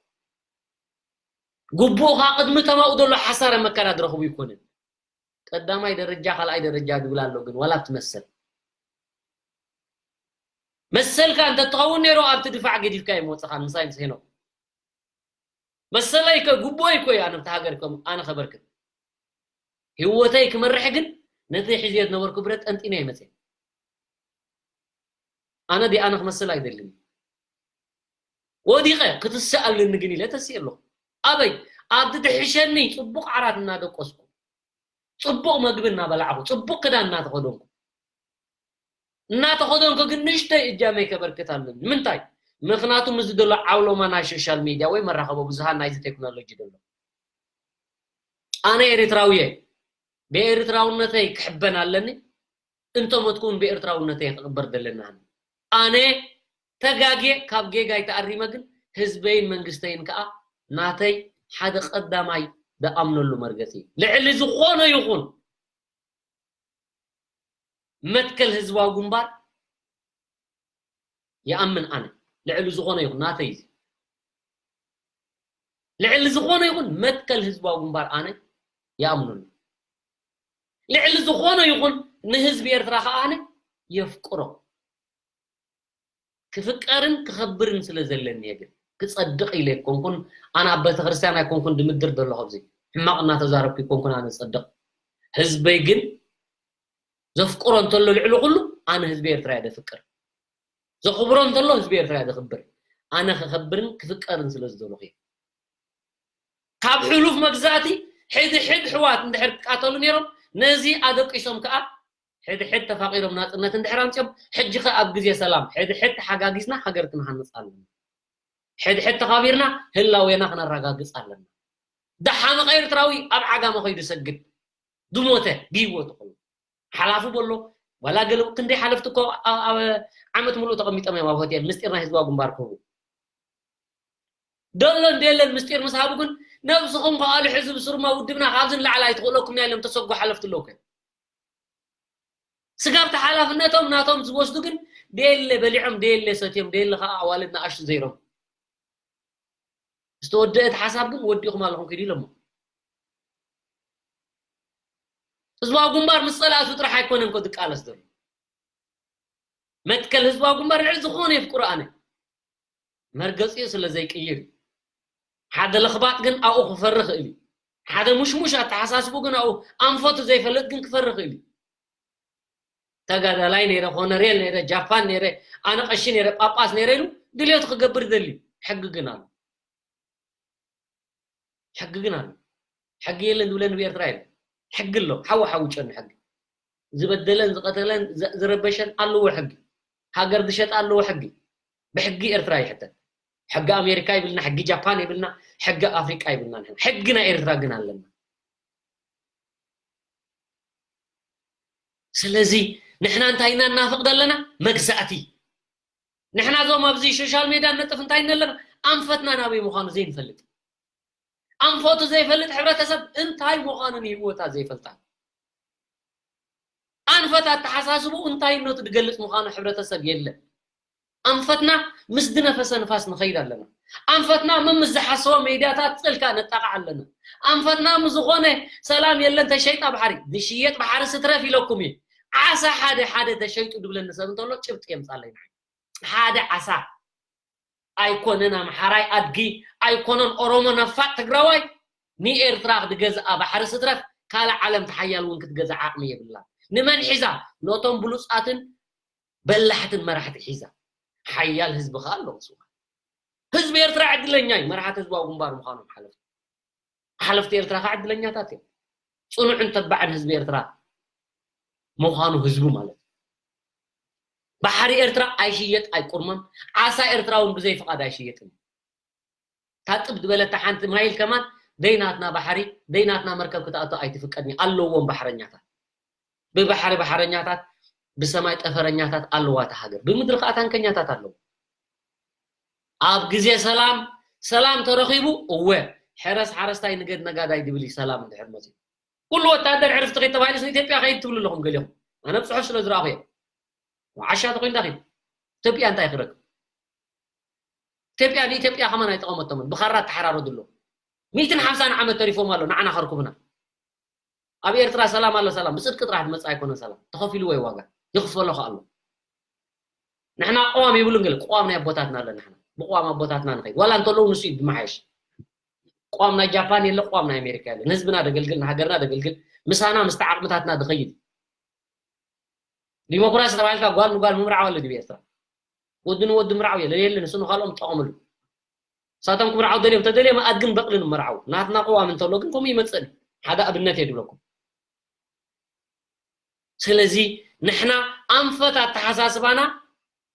ግቡእካ ቅድሚ ተማኡ ዘሎ ሓሳረ መከራ ዝረኽቡ ይኮነን ቀዳማይ ደረጃ ካልኣይ ደረጃ ዝብል ኣሎ ግን ዋላ ትመሰል መሰልካ እንተትኸውን ነይሩ ኣብቲ ድፋዕ ገዲፍካ እዮም ወፅኻ ምሳይ ምስ ሄኖክ መሰለይ ከ ግቡኦይ እኮ እዩ ኣነ ኣብቲ ሃገር ከም ኣነ ከበርክት። ህይወተይ ክመርሕ ግን ነቲ ሒዝዮ ዝነበርኩ ብረት ጠንጢነ እየ መፅየ። ኣነ ዲኣነ ክመስል ኣይደልን። ወዲቐ ክትስእ ኣለኒ ግን ኢለ ተስእ ኣለኹ። ኣበይ? ኣብቲ ትሕሸኒ ፅቡቕ ዓራት እናደቆስኩ፣ ፅቡቕ መግቢ እናበላዕኹ፣ ፅቡቕ ክዳን እናተኸደንኩ እናተኸደንኩ ግን ንእሽተይ እጃመይ ከበርክት ኣለኒ። ንምንታይ? ምኽንያቱ ምስዚ ዘሎ ዓውሎማ ናይ ሶሻል ሚድያ ወይ መራኸቢ ብዙሃን ናይዚ ቴክኖሎጂ ዘሎ ኣነ ኤርትራዊ እየ። ብኤርትራውነተይ ክሕበን ኣለኒ። እንተሞትኩ እውን ብኤርትራውነተይ ክቕበር ደለና። ኣነ ተጋግየ ካብ ጌጋይ ተኣሪመ ግን ህዝበይን መንግስተይን ከኣ ናተይ ሓደ ቀዳማይ ደኣምነሉ መርገጺ እዩ። ልዕሊ ዝኾነ ይኹን መትከል ህዝባዊ ግንባር ይኣምን ኣነ። ልዕሊ ዝኾነ ይኹን ናተይ እዩ። ልዕሊ ዝኾነ ይኹን መትከል ህዝባዊ ግንባር ኣነ ይኣምነሉ። ልዕሊ ዝኾነ ይኹን ንህዝቢ ኤርትራ ከኣ ኣነ የፍቅሮ። ክፍቀርን ክኸብርን ስለ ዘለኒ እየ ግን ክጸድቕ ኢለ ኣይኮንኩን። ኣነ ኣብ ቤተክርስትያን ኣይኮንኩን ድምድር ዘለኹ ኣብዚ ሕማቕ እናተዛረብኩ ኣይኮንኩን ኣነ ዝጸድቕ። ህዝበይ ግን ዘፍቅሮ እንተሎ ልዕሊ ኩሉ ኣነ ህዝቢ ኤርትራ እየ ደፍቅር። ዘኽብሮ እንተሎ ህዝቢ ኤርትራ እየ ደኽብር። ኣነ ክኸብርን ክፍቀርን ስለ ዝደለኹ እየ። ካብ ሕሉፍ መግዛእቲ ሕድሕድ ሕዋት እንድሕር ክቃተሉ ነይሮም ነዚ ኣደቂሶም ከኣ ሕድሕድ ተፋቒሮም ናጽነት እንድሕር ኣምጺኦም ሕጂ ከ ኣብ ግዜ ሰላም ሕድሕድ ተሓጋጊዝና ሃገር ክንሃንጽ ኣለና። ሕድሕድ ተኻቢርና ህላዌና ክነረጋግጽ ኣለና። ደሓመቐ ኤርትራዊ ኣብ ዓጋመ ከይዱ ሰግድ ዝሞተ ብህይወቱ ከሎ ሓላፉ በሎ ዋላ ገለ ክንደይ ሓለፍቲ እኮ ኣብ ዓመት ሙሉእ ተቐሚጦም እዮም ኣብ ሆቴል ምስጢር ናይ ህዝባዊ ግንባር ክህቡ ደሎ እንደየለን ምስጢር ምስ ሃቡ ግን ነብስኹም ከኣሉ ሕዚ ብስሩማ ውድብና ካብዚ ንላዕሊ ኣይትኽእለኩም ኢና ኢሎም ተሰጉ ሓለፍቲ ኣለዉ ከ ስጋብ ተሓላፍነቶም ናቶም ዝወስዱ ግን ደየለ በሊዖም ደየለ ሰትዮም ደየለ ከዓ ኣዋልድ ንኣሽቱ ዘይሮም ዝተወደአት ሓሳብ ግን ወዲኹም ኣለኹም ክዲ ኢሎሞ ህዝባዊ ግንባር ምስ ፀላእቱ ጥራሕ ኣይኮነን ኮ ዝቃለስ ዘሎ መትከል ህዝባዊ ግንባር ልዕሊ ዝኾነ የፍቅሮ ኣነ መርገፂኡ ስለ ዘይቅይር እዩ ሓደ ለኽባጥ ግን ኣብኡ ክፈሪ ክእል እዩ ሓደ ሙሽሙሽ ኣተሓሳስቡ ግን ኣብኡ ኣንፈቱ ዘይፈልጥ ግን ክፈሪ ክእል እዩ ተጋዳላይ ነይረ ኮነሬል ነይረ ጃፓን ነይረ ኣነ ቀሺ ነይረ ጳጳስ ነይረ ኢሉ ድልዮቱ ክገብር ይደሊ ሕጊ ግን ኣሎ ሕጊ ግን ኣሎ ሕጊ የለን ዝብለኒ ብኤርትራ የለን ሕጊ ኣሎ ሓዊ ሓዊ ጨኑ ሕጊ ዝበደለን ዝቀተለን ዝረበሸን ኣለዎ ሕጊ ሃገር ዝሸጠ ኣለዎ ሕጊ ብሕጊ ኤርትራ ይሕተት ሕጊ ኣሜሪካ ይብልና ሕጊ ጃፓን ይብልና ሕጊ ኣፍሪቃ ይብልና ሕጊ ናይ ኤርትራ ግን ኣለና ስለዚ ንሕና እንታይ ኢና እናፍቕ ዘለና መግዛእቲ ንሕና ዞም ኣብዚ ሶሻል ሜድያ ነጥፍ እንታይ ኣለና ኣንፈትና ናበይ ምዃኑ ዘይንፈልጥ ኣንፈቱ ዘይፈልጥ ሕብረተሰብ እንታይ ምዃኑ ንህይወታ ዘይፈልጣ ኣንፈት ኣተሓሳስቡ እንታይነቱ ዝገልፅ ምዃኑ ሕብረተሰብ የለን ኣንፈትና ምስ ዝነፈሰ ንፋስ ንኸይድ ኣለና ኣንፈትና መምስ ዝሓሰቦ ሜድያታት ፅልካ ነጣቃዕ ኣለና ኣንፈትና ምስ ዝኾነ ሰላም የለን ተሸይጣ ባሕሪ ዝሽየጥ ባሕሪ ስትረፍ ኢለኩም እዩ ዓሳ ሓደ ሓደ ተሸይጡ ድብለኒ ሰብ እንተሎ ጭብጢ የምፃለይ ንዓይ ሓደ ዓሳ ኣይኮነን ኣምሓራይ ኣድጊ ኣይኮነን ኦሮሞ ነፋጥ ትግራዋይ ንኤርትራ ክትገዝኣ ባሕሪ ስትረፍ ካልእ ዓለም ተሓያል እውን ክትገዝእ ዓቕሚ የብላን ንመን ሒዛ ነቶም ብሉፃትን በላሕትን መራሕቲ ሒዛ ሓያል ህዝቢ ከዓ ኣሎ ምስ ህዝቢ ኤርትራ ዕድለኛ እዩ መራሕቲ ህዝባዊ ግንባር ምዃኖም ሓለፍቲ ሓለፍቲ ኤርትራ ከዓ ዕድለኛታት እዮም ፅኑዕን ተባዕን ህዝቢ ኤርትራ ምዃኑ ህዝቡ ማለት ባሕሪ ኤርትራ ኣይሽየጥ ኣይቁርመም ዓሳ ኤርትራ እውን ብዘይ ፍቓድ ኣይሽየጥን ታጥብ ዝበለታ ሓንቲ ማይል ከማን ደይናትና ባሕሪ ደይናትና መርከብ ክትኣቶ ኣይትፍቀድኒ ኣለዎም ባሕረኛታት ብባሕሪ ባሕረኛታት ብሰማይ ጠፈረኛታት ኣለዋ እታ ሃገር ብምድሪ ከዓ ታንከኛታት ኣለዉ ኣብ ግዜ ሰላም ሰላም ተረኺቡ እወ ሕረስ ሓረስታይ ንገድ ነጋዳይ ድብል እዩ ሰላም እንድሕር መፅዩ ኩሉ ወታደር ዕርፍቲ ከይድ ተባሂሉስ ንኢትዮጵያ ከይድ ትብሉ ኣለኹም ገሊኹም ኣነ ብፅሑፍ ስለ ዝረኣኹ እየ ዓሻ ተኮይንዳ ከይድ ኢትዮጵያ እንታይ ክረክብ ኢትዮጵያ ንኢትዮጵያ ከማን ኣይጠቐመቶምን ብኻራ ተሓራረዱ ኣሎ ሚትን ሓምሳን ዓመት ተሪፎም ኣሎ ንዓና ከርኩብና ኣብ ኤርትራ ሰላም ኣሎ ሰላም ብፅድቂ ጥራሕ ዝመፅእ ኣይኮነን ሰላም ተኸፊልዎ እዩ ዋጋ ይኽፈሎ ከ ኣሎ ንሕና ቅዋም ይብሉን ገለ ቅዋም ናይ ኣቦታትና ኣለና ንሕና ብቅዋም ኣቦታትና ንኸይድ ዋላ እንተለዉ ንሱ እዩ ዝመሓየሽ ቅዋም ናይ ጃፓን የለ፣ ቅዋም ናይ ኣሜሪካ የለ። ንህዝብና ደገልግል፣ ንሃገርና ደገልግል፣ ምሳና ምስቲ ዓቕምታትና ድኸይድ። ዲሞክራሲ ተባሂልካ ጓል ንጓል ምምርዓው ኣሎ ድዩ ኤርትራ? ወዲ ንወዲ ምርዓው የለ፣ የለ፣ ንሱ ንኻልኦም ጠቐምሉ። ንሳቶም ክምርዓው ደልዮም፣ ተደልዮም ኣድግን በቕልን ምርዓው። ናትና ቅዋም እንተሎ ግን ከምኡ ይመጽእ። ሓደ ኣብነት እየ ድብለኩም። ስለዚ ንሕና ኣንፈት ኣተሓሳስባና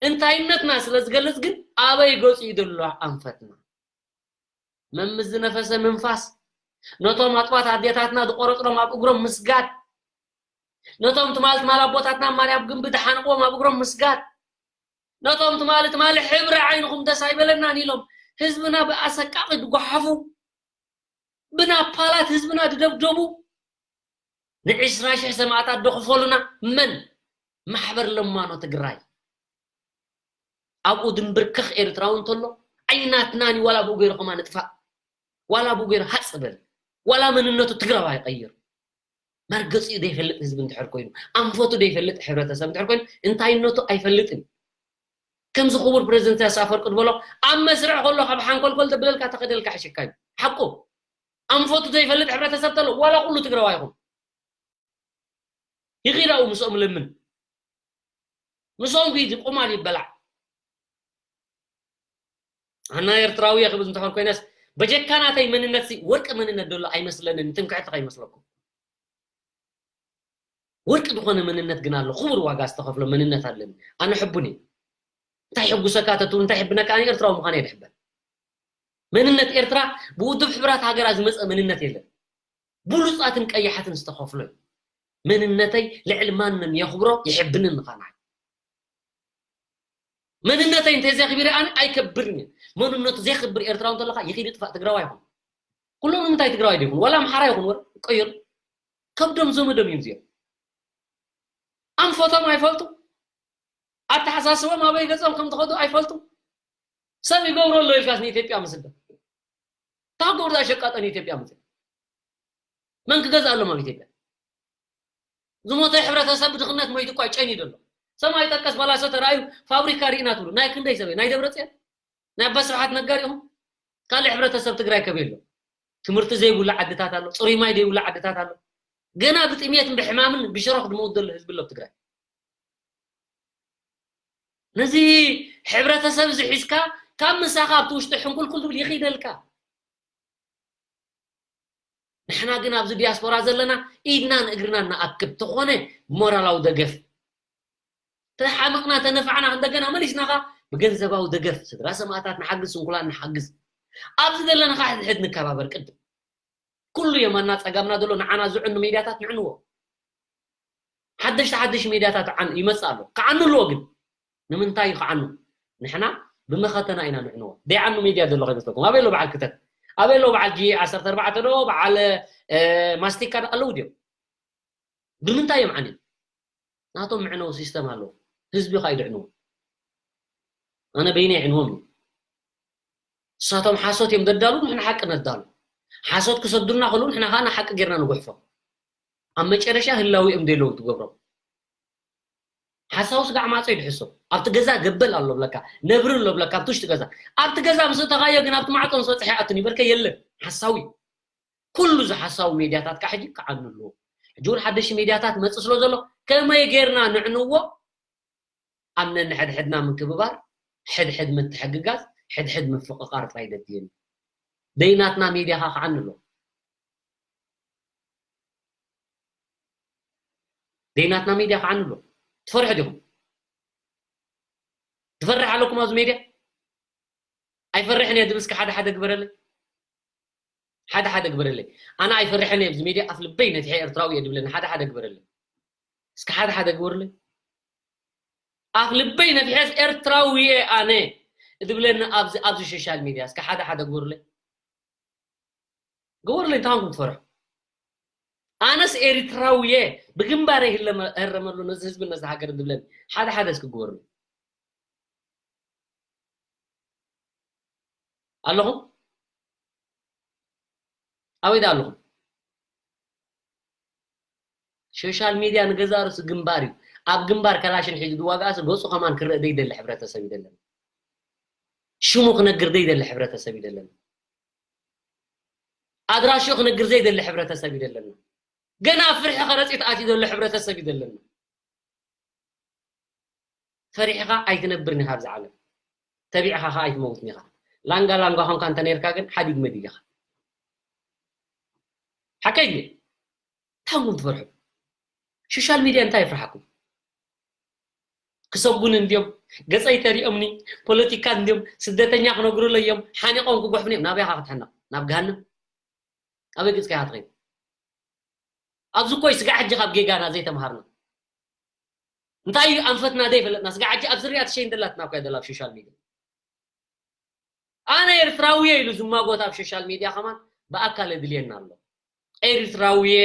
እንታይነትና ስለ ዝገልጽ ግን ኣበይ ገጹ እዩ ዘሎ ኣንፈትና? መምስ ዝነፈሰ ምንፋስ፣ ነቶም ኣጥባት ኣዴታትና ዝቆረጽሎም ኣብ እግሮም ምስጋድ፣ ነቶም ትማል ትማል ኣቦታትና ማርያም ግንቢ ዝሓንቅዎም ኣብ እግሮም ምስጋድ፣ ነቶም ትማሊ ትማሊ ሕብሪ ዓይንኹም ደስ ኣይበለናን ኢሎም ህዝብና ብኣሰቃቂ ዝጓሓፉ፣ ብናፓላት ህዝብና ዝደብደቡ፣ ንዕስራ ሽሕ ሰማእታት ዝኸፈሉና መን? ማሕበር ለማኖ ትግራይ። ኣብኡ ድንብርክኽ ኤርትራዊ እንተሎ ዓይናትናን እዩ፣ ዋላ ብኡ ገይሩ ከማ ንጥፋእ፣ ዋላ ብኡ ገይሩ ሃፅ በል፣ ዋላ መንነቱ ትግራዋይ ይቐይር። መርገፂኡ ዘይፈልጥ ህዝቢ እንድሕር ኮይኑ፣ ኣንፈቱ ዘይፈልጥ ሕብረተሰብ እንድሕር ኮይኑ፣ እንታይነቱ ኣይፈልጥን። ከምዚ ክቡር ፕሬዚደንት ኢሳያስ ኣፈወርቂ ዝበሎ፣ ኣብ መስርዕ ከሎ ካብ ሓንኮልኮል ዘብለልካ ተኸደልካ ሕሸካ እዩ። ሓቁ። ኣንፈቱ ዘይፈልጥ ሕብረተሰብ ተሎ፣ ዋላ ኩሉ ትግራዋይ ይኹን፣ ይኺድ ኣብኡ ምስኦም ለምን። ምስኦም ኪድ ቁማል ይበላዕ። ኣና ኤርትራዊ እየ ክብል እንተኾን ኮይነስ፣ በጀካ ናተይ መንነት ሲ ወርቂ መንነት ደሎ ኣይመስለንን፣ ትምክሕቲ ከይመስለኩም። ወርቂ ዝኾነ መንነት ግን ኣሎ፣ ክቡር ዋጋ ዝተኸፍሎ መንነት ኣለኒ። ኣነ ሕቡን እየ። እንታይ ሕጉሰካ ተትብሉ፣ እንታይ ሕብነካ? ኣነ ኤርትራዊ ምዃን እየ ድሕበን። መንነት ኤርትራ ብውድብ ሕቡራት ሃገራት ዝመጸ መንነት የለን። ብሉጻትን ቀያሓትን ዝተኸፍሎ እዩ። መንነተይ ልዕሊ ማንም የኽብሮ፣ ይሕብንን ንኻና። መንነተይ እንተ ዘኽቢረ ኣነ ኣይከብርን እየ። መንነቱ ዘኽብር ኤርትራዊ እንተለኻ ይኺድ ይጥፋእ፣ ትግራዋይ ይኹን። ኩሎም ንምንታይ ትግራዋይ ዘይኹን? ዋላ ኣምሓራ ይኹን፣ ወላ ቀይር። ከብዶም ዘመዶም እዮም እዚኦም። ኣንፈቶም ኣይፈልጡ። ኣተሓሳስቦም ኣበይ ገጾም ከም ትኸዱ ኣይፈልጡ። ሰብ ይገብሮ ኣሎ ኢልካስ ንኢትዮጵያ ምስደ። ካብ ገብሩ ኣሸቃጠ ንኢትዮጵያ ምጽእ። መን ክገዝእ ኣለዎም ኣብ ኢትዮጵያ? ዝሞተ ሕብረተሰብ ብድኽነት ሞይቱ እኳ ጨንዩ ዘሎ። ሰማይ ጠቀስ በላሶ ተራእዩ ፋብሪካ ርኢና ትብሉ። ናይ ክንደይ ሰብ እዩ? ናይ ደብረጽዮን? ናይ ኣባ ስብሓት ነጋ ሪኢኹም? ካልእ ሕብረተሰብ ትግራይ ከበይ ኣሎ? ትምህርቲ ዘይብሉ ዓድታት ኣሎ፣ ጽሩይ ማይ ዘይብሉ ዓድታት ኣሎ። ገና ብጥሜትን ብሕማምን ብሽሮኽ ዝመውት ዘሎ ህዝቢ ኣሎ ኣብ ትግራይ። ነዚ ሕብረተሰብ እዚ ሒዝካ ካብ ምሳኻ ኣብቲ ውሽጢ ሕንኩልኩል ዝብል ይኺደልካ። ንሕና ግን ኣብዚ ዲያስፖራ ዘለና ኢድናን እግርናን ንኣክብ፣ ተኾነ ሞራላዊ ደገፍ። ተሓመቕና፣ ተነፋዕና፣ እንደገና መሊስናኻ ብገንዘባዊ ደገፍ፣ ስድራ ሰማእታት ንሓግዝ፣ ስንኩላን ንሓግዝ። ኣብዚ ዘለና ኸዓ ሕድሕድ ንከባበር ቅድም። ኩሉ የማንና ጸጋምና ዘሎ ንዓና ዝዕኑ ሜድያታት ንዕንዎ። ሓደሽቲ ሓደሽ ሜድያታት ዓን-፣ ይመጽእ ኣሎ። ክዓኑ ኣለዎ ግን። ንምንታይ እዩ ክዓኑ? ንሕና ብመኸተና ኢና ንዕንዎ። ደይዓኑ ሜድያ ዘሎ ከይመስለኩም። ኣበይ ኣሎ በዓል ክተት? ኣበይ ኣሎ በዓል ጂ ዓሰርተ ኣርባዕተ ዶ? በዓል፣ እ፣ ማስቲካ ዶ ኣለዉ ድዮም? ብምንታይ እዮም ዓንዮም? ናቶም መዕነዊ ሲስተም ኣለዎ። ህዝቢ ኸኣ ይድዕንዎ። ኣነ በይነይ ይዕንዎም እዩ። ንሳቶም ሓሶት እዮም ዘዳሉ፣ ንሕና ሓቂ ነዳሉ። ሓሶት ክሰዱልና ከለዉ ንሕና ኸኣ ንሓቂ ጌርና ንጉሕፎ። ኣብ መጨረሻ ህላዊኦም ደለዉ ትገብሮም። ሓሳዊ ስጋዕ ማዕጾ ይድሕሶ። ኣብቲ ገዛ ገበል ኣሎ ብለካ፣ ነብሪ ኣሎ ብለካ፣ ኣብቲ ውሽጢ ገዛ። ኣብቲ ገዛ ምስ እተኻዮ ግን ኣብቲ ማዕጾ ምስ በጽሐ ይኣቱን ይበልከ የለን። ሓሳዊ። ኩሉ እዚ ሓሳዊ ሜድያታት ከዓ ሕጂ ክዓኑ ኣለዎ። ሕጂ እውን ሓደሽ ሜድያታት መጽእ ስለ ዘሎ ከመይ ጌርና ንዕንዎ? ኣብ ነንሕድሕድና ምክብባር፣ ሕድሕድ ምትሕግጋዝ፣ ሕድሕድ ምፍቕቓር ጥራይ ዘድልየኒ። ደይናትና ሜድያ ከዓ ክዓኑ ኣለዎ። ደይናትና ሜድያ ክዓኑ ኣለዎ። ትፈርሑ ዲኹም? ትፈርሕ ኣለኩም ኣብዚ ሜድያ? ኣይፈርሕን እየ ዝብል እስኪ ሓደ ሓደ ግበረለይ። ሓደ ሓደ ግበረለይ። ኣነ ኣይፈርሕን እየ ኣብዚ ሜድያ ኣፍ ልበይ ነፊሐ ኤርትራዊ እየ ዝብለኒ ሓደ ሓደ ግበረለይ። እስኪ ሓደ ሓደ ግበሩለይ። ኣፍ ልበይ ነፊሐስ ኤርትራዊ እየ ኣነ ዝብለኒ ኣብዚ፣ ኣብዚ ሶሻል ሜድያ እስኪ ሓደ ሓደ ግበሩለይ። ግበሩለይ፣ እንታይ ኮንኩም ትፈርሑ? ኣነስ ኤርትራዊ እየ፣ ብግንባረይ ህለመ-፣ ህረመሉ ነዚ ህዝቢ ነዚ ሃገር ዝብለኒ ሓደ ሓደ እስኪ ግበሩለይ። ኣለኹም? ኣበይ ደኣ ኣለኹም? ሶሻል ሚድያ ንገዛእ ርእሱ ግንባር እዩ። ኣብ ግንባር ከላሽን ሒዙ ዝዋጋእስ ገጹ ከማን ክረእ ዘይደሊ ሕብረተሰብ እዩ ዘለና። ሽሙ ክነግር ዘይደሊ ሕብረተሰብ እዩ ዘለና። ኣድራሽኡ ክነግር ዘይደሊ ሕብረተሰብ እዩ ዘለና። ገና ኣብ ፍርሒ ከረፂት ኣትዩ ዘሎ ሕብረተሰብ እዩ ዘለና። ፈሪሕኻ ኣይትነብርን ኢኻ ኣብዚ ዓለም። ተቢዕኻ ኸዓ ኣይትመውትን ኢኻ። ላንጋ ላንጋ ኾንካ እንተ ነርካ ግን ሓዲግ መዲግ ኢኻ። ሓቀይ ድየ? ታንኩም ትፈርሑ። ሶሻል ሚድያ እንታይ ይፍርሓኩም? ክሰጉን እንድዮም፣ ገፀይ ተሪኦምኒ፣ ፖለቲካ እንድዮም፣ ስደተኛ ክነግሩለይ እዮም፣ ሓኒቆም ክጉሕፉኒ እዮም። ናበይ ኢኻ ክትሕነቕ? ናብ ገሃነም። ኣበይ ገፅካ ኢኻ ትኸይድ? ኣብዚ እኮ እዩ ስጋዕ ሕጂ ካብ ጌጋና ዘይተምሃርና። እንታይ እዩ ኣንፈትና ዘይፈለጥና? ስጋዕ ሕጂ ኣብ ስርያ ትሸይን ደላትና እኮ እያ ደላ ኣብ ሶሻል ሚድያ። ኣነ ኤርትራዊ እየ ኢሉ ዝማጎት ኣብ ሶሻል ሚድያ ከማን ብኣካል የድልየና ኣሎ። ኤርትራዊ እየ፣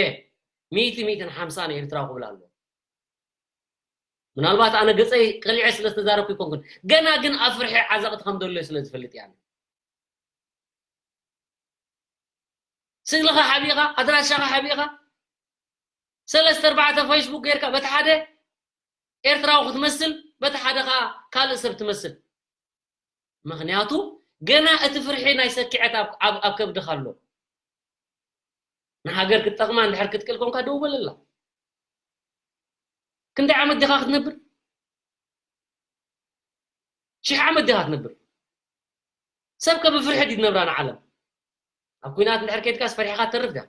ሚእቲ ሚእትን ሓምሳን ኤርትራዊ ክብል ኣሎ። ምናልባት ኣነ ገፀይ ቀሊዐ ስለ ዝተዛረብኩ ይኮንኩን፣ ገና ግን ኣብ ፍርሒ ዓዘቕቲ ከም ዘሎ ስለ ዝፈልጥ እያ። ስእልኻ ሓቢእኻ፣ ኣድራሻኻ ሓቢእኻ፣ ሰለስተ ኣርባዕተ ፌስቡክ ጌርካ በቲ ሓደ ኤርትራዊ ክትመስል፣ በቲ ሓደ ኸዓ ካልእ ሰብ ትመስል። ምኽንያቱ ገና እቲ ፍርሒ ናይ ሰኪዐት ኣብ፣ ኣብ፣ ኣብ ከብድኻ ኣሎ። ንሃገር ክትጠቕማ እንድሕር ክትክእል ኮንካ ደው በለላ። ክንደይ ዓመት ዲኻ ክትነብር? ሽሕ ዓመት ዲኻ ክትነብር? ሰብ ከ ብፍርሒ ድዩ ዝነብራ ንዓለም? ኣብ ኩናት እንድሕር ከይድካስ ፈሪሕኻ ትተርፍ ዲኻ?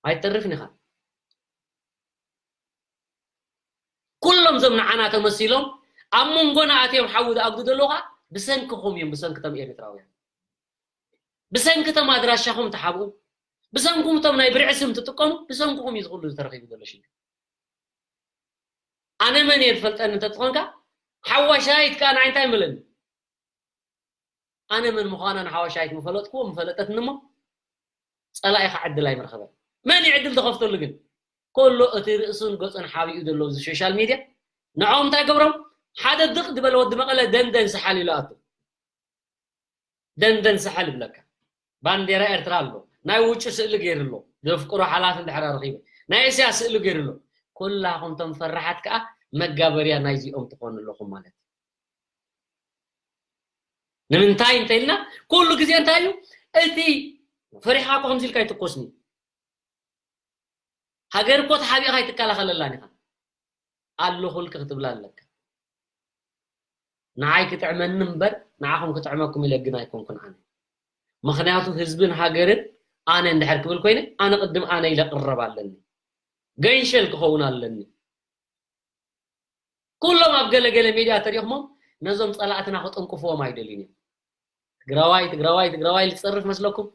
ኣይትተርፍን ኢኻ። ኩሎም እዞም ንዓና ተመሲሎም ኣብ መንጎና ኣትዮም ሓዊ ዝኣግዱ ዘለዉ ኸዓ ብሰንክኹም እዮም፣ ብሰንክቶም ኤርትራውያን። ብሰንክቶም ኣድራሻኹም ትሓብኡ፣ ብሰንኩም እቶም ናይ ብርዒ ስም ትጥቀሙ፣ ብሰንክኹም እዩ ዝኹሉ ዝተረኺቡ ዘሎ ሽግር። ኣነ መን እየ ዝፈልጠኒ እንተትኾንካ፣ ሓዋሻይት ከኣ ንዓይ እንታይ መለኒ? ኣነ መን ምዃና ንሓዋሻይት ምፈለጥክዎ፣ ምፈለጠትኒ እሞ፣ ጸላኢኻ ዕድል ኣይምረኸበን። መን እዩ ዕድል ዝኸፍተሉ ግን? ኮሎ እቲ ርእሱን ገጹን ሓቢኡ ዘሎ ኣብዚ ሶሻል ሚድያ፣ ንዕኦም እንታይ ገብሮም? ሓደ ድቕ ዝበለ ወዲ መቐለ ደንደን ሰሓል ኢሉ ኣቱ። ደንደን ሰሓል ይብለካ። ባንዴራ ኤርትራ ኣሎ። ናይ ውጩ ስእሊ ገይሩ ኣሎ። ዘፍቅሮ ሓላፊ እንድሕር ረኺቡ። ናይ እስያስ ስእሊ ገይሩ ኣሎ። ኩላኹም ቶም ፈራሓት ከኣ መጋበርያ ናይዚኦም ትኾኑ ኣለኹም ማለት እዩ። ንምንታይ እንተ ኢልና፣ ኩሉ ግዜ እንታይ እዩ? እቲ ፈሪሕኻ እኮ ከምዚ ኢልካ ኣይትኮስኒ። ሃገር እኮ ተሓቢእኻ ኣይትከላኸለላን ኢኻ። ኣለኹልኪ ክትብላ ኣለካ። ንዓይ ክጥዕመኒ እምበር፣ ንዓኹም ክጥዕመኩም ኢለ ግን ኣይኮንኩን ኣነ። ምኽንያቱ ህዝብን ሃገርን ኣነ እንድሕር ክብል ኮይነ፣ ኣነ ቅድም ኣነ ኢለ ቅረብ ኣለኒ። ገንሸል ክኸውን ኣለኒ። ኩሎም ኣብ ገለ ገለ ሚድያ ተሪኽሞም ነዞም ጸላእትና ክጥንቅፍዎም ኣይደልዩን እዮም። ትግራዋይ፣ ትግራዋይ፣ ትግራዋይ ዝጸርፍ መስለኩም?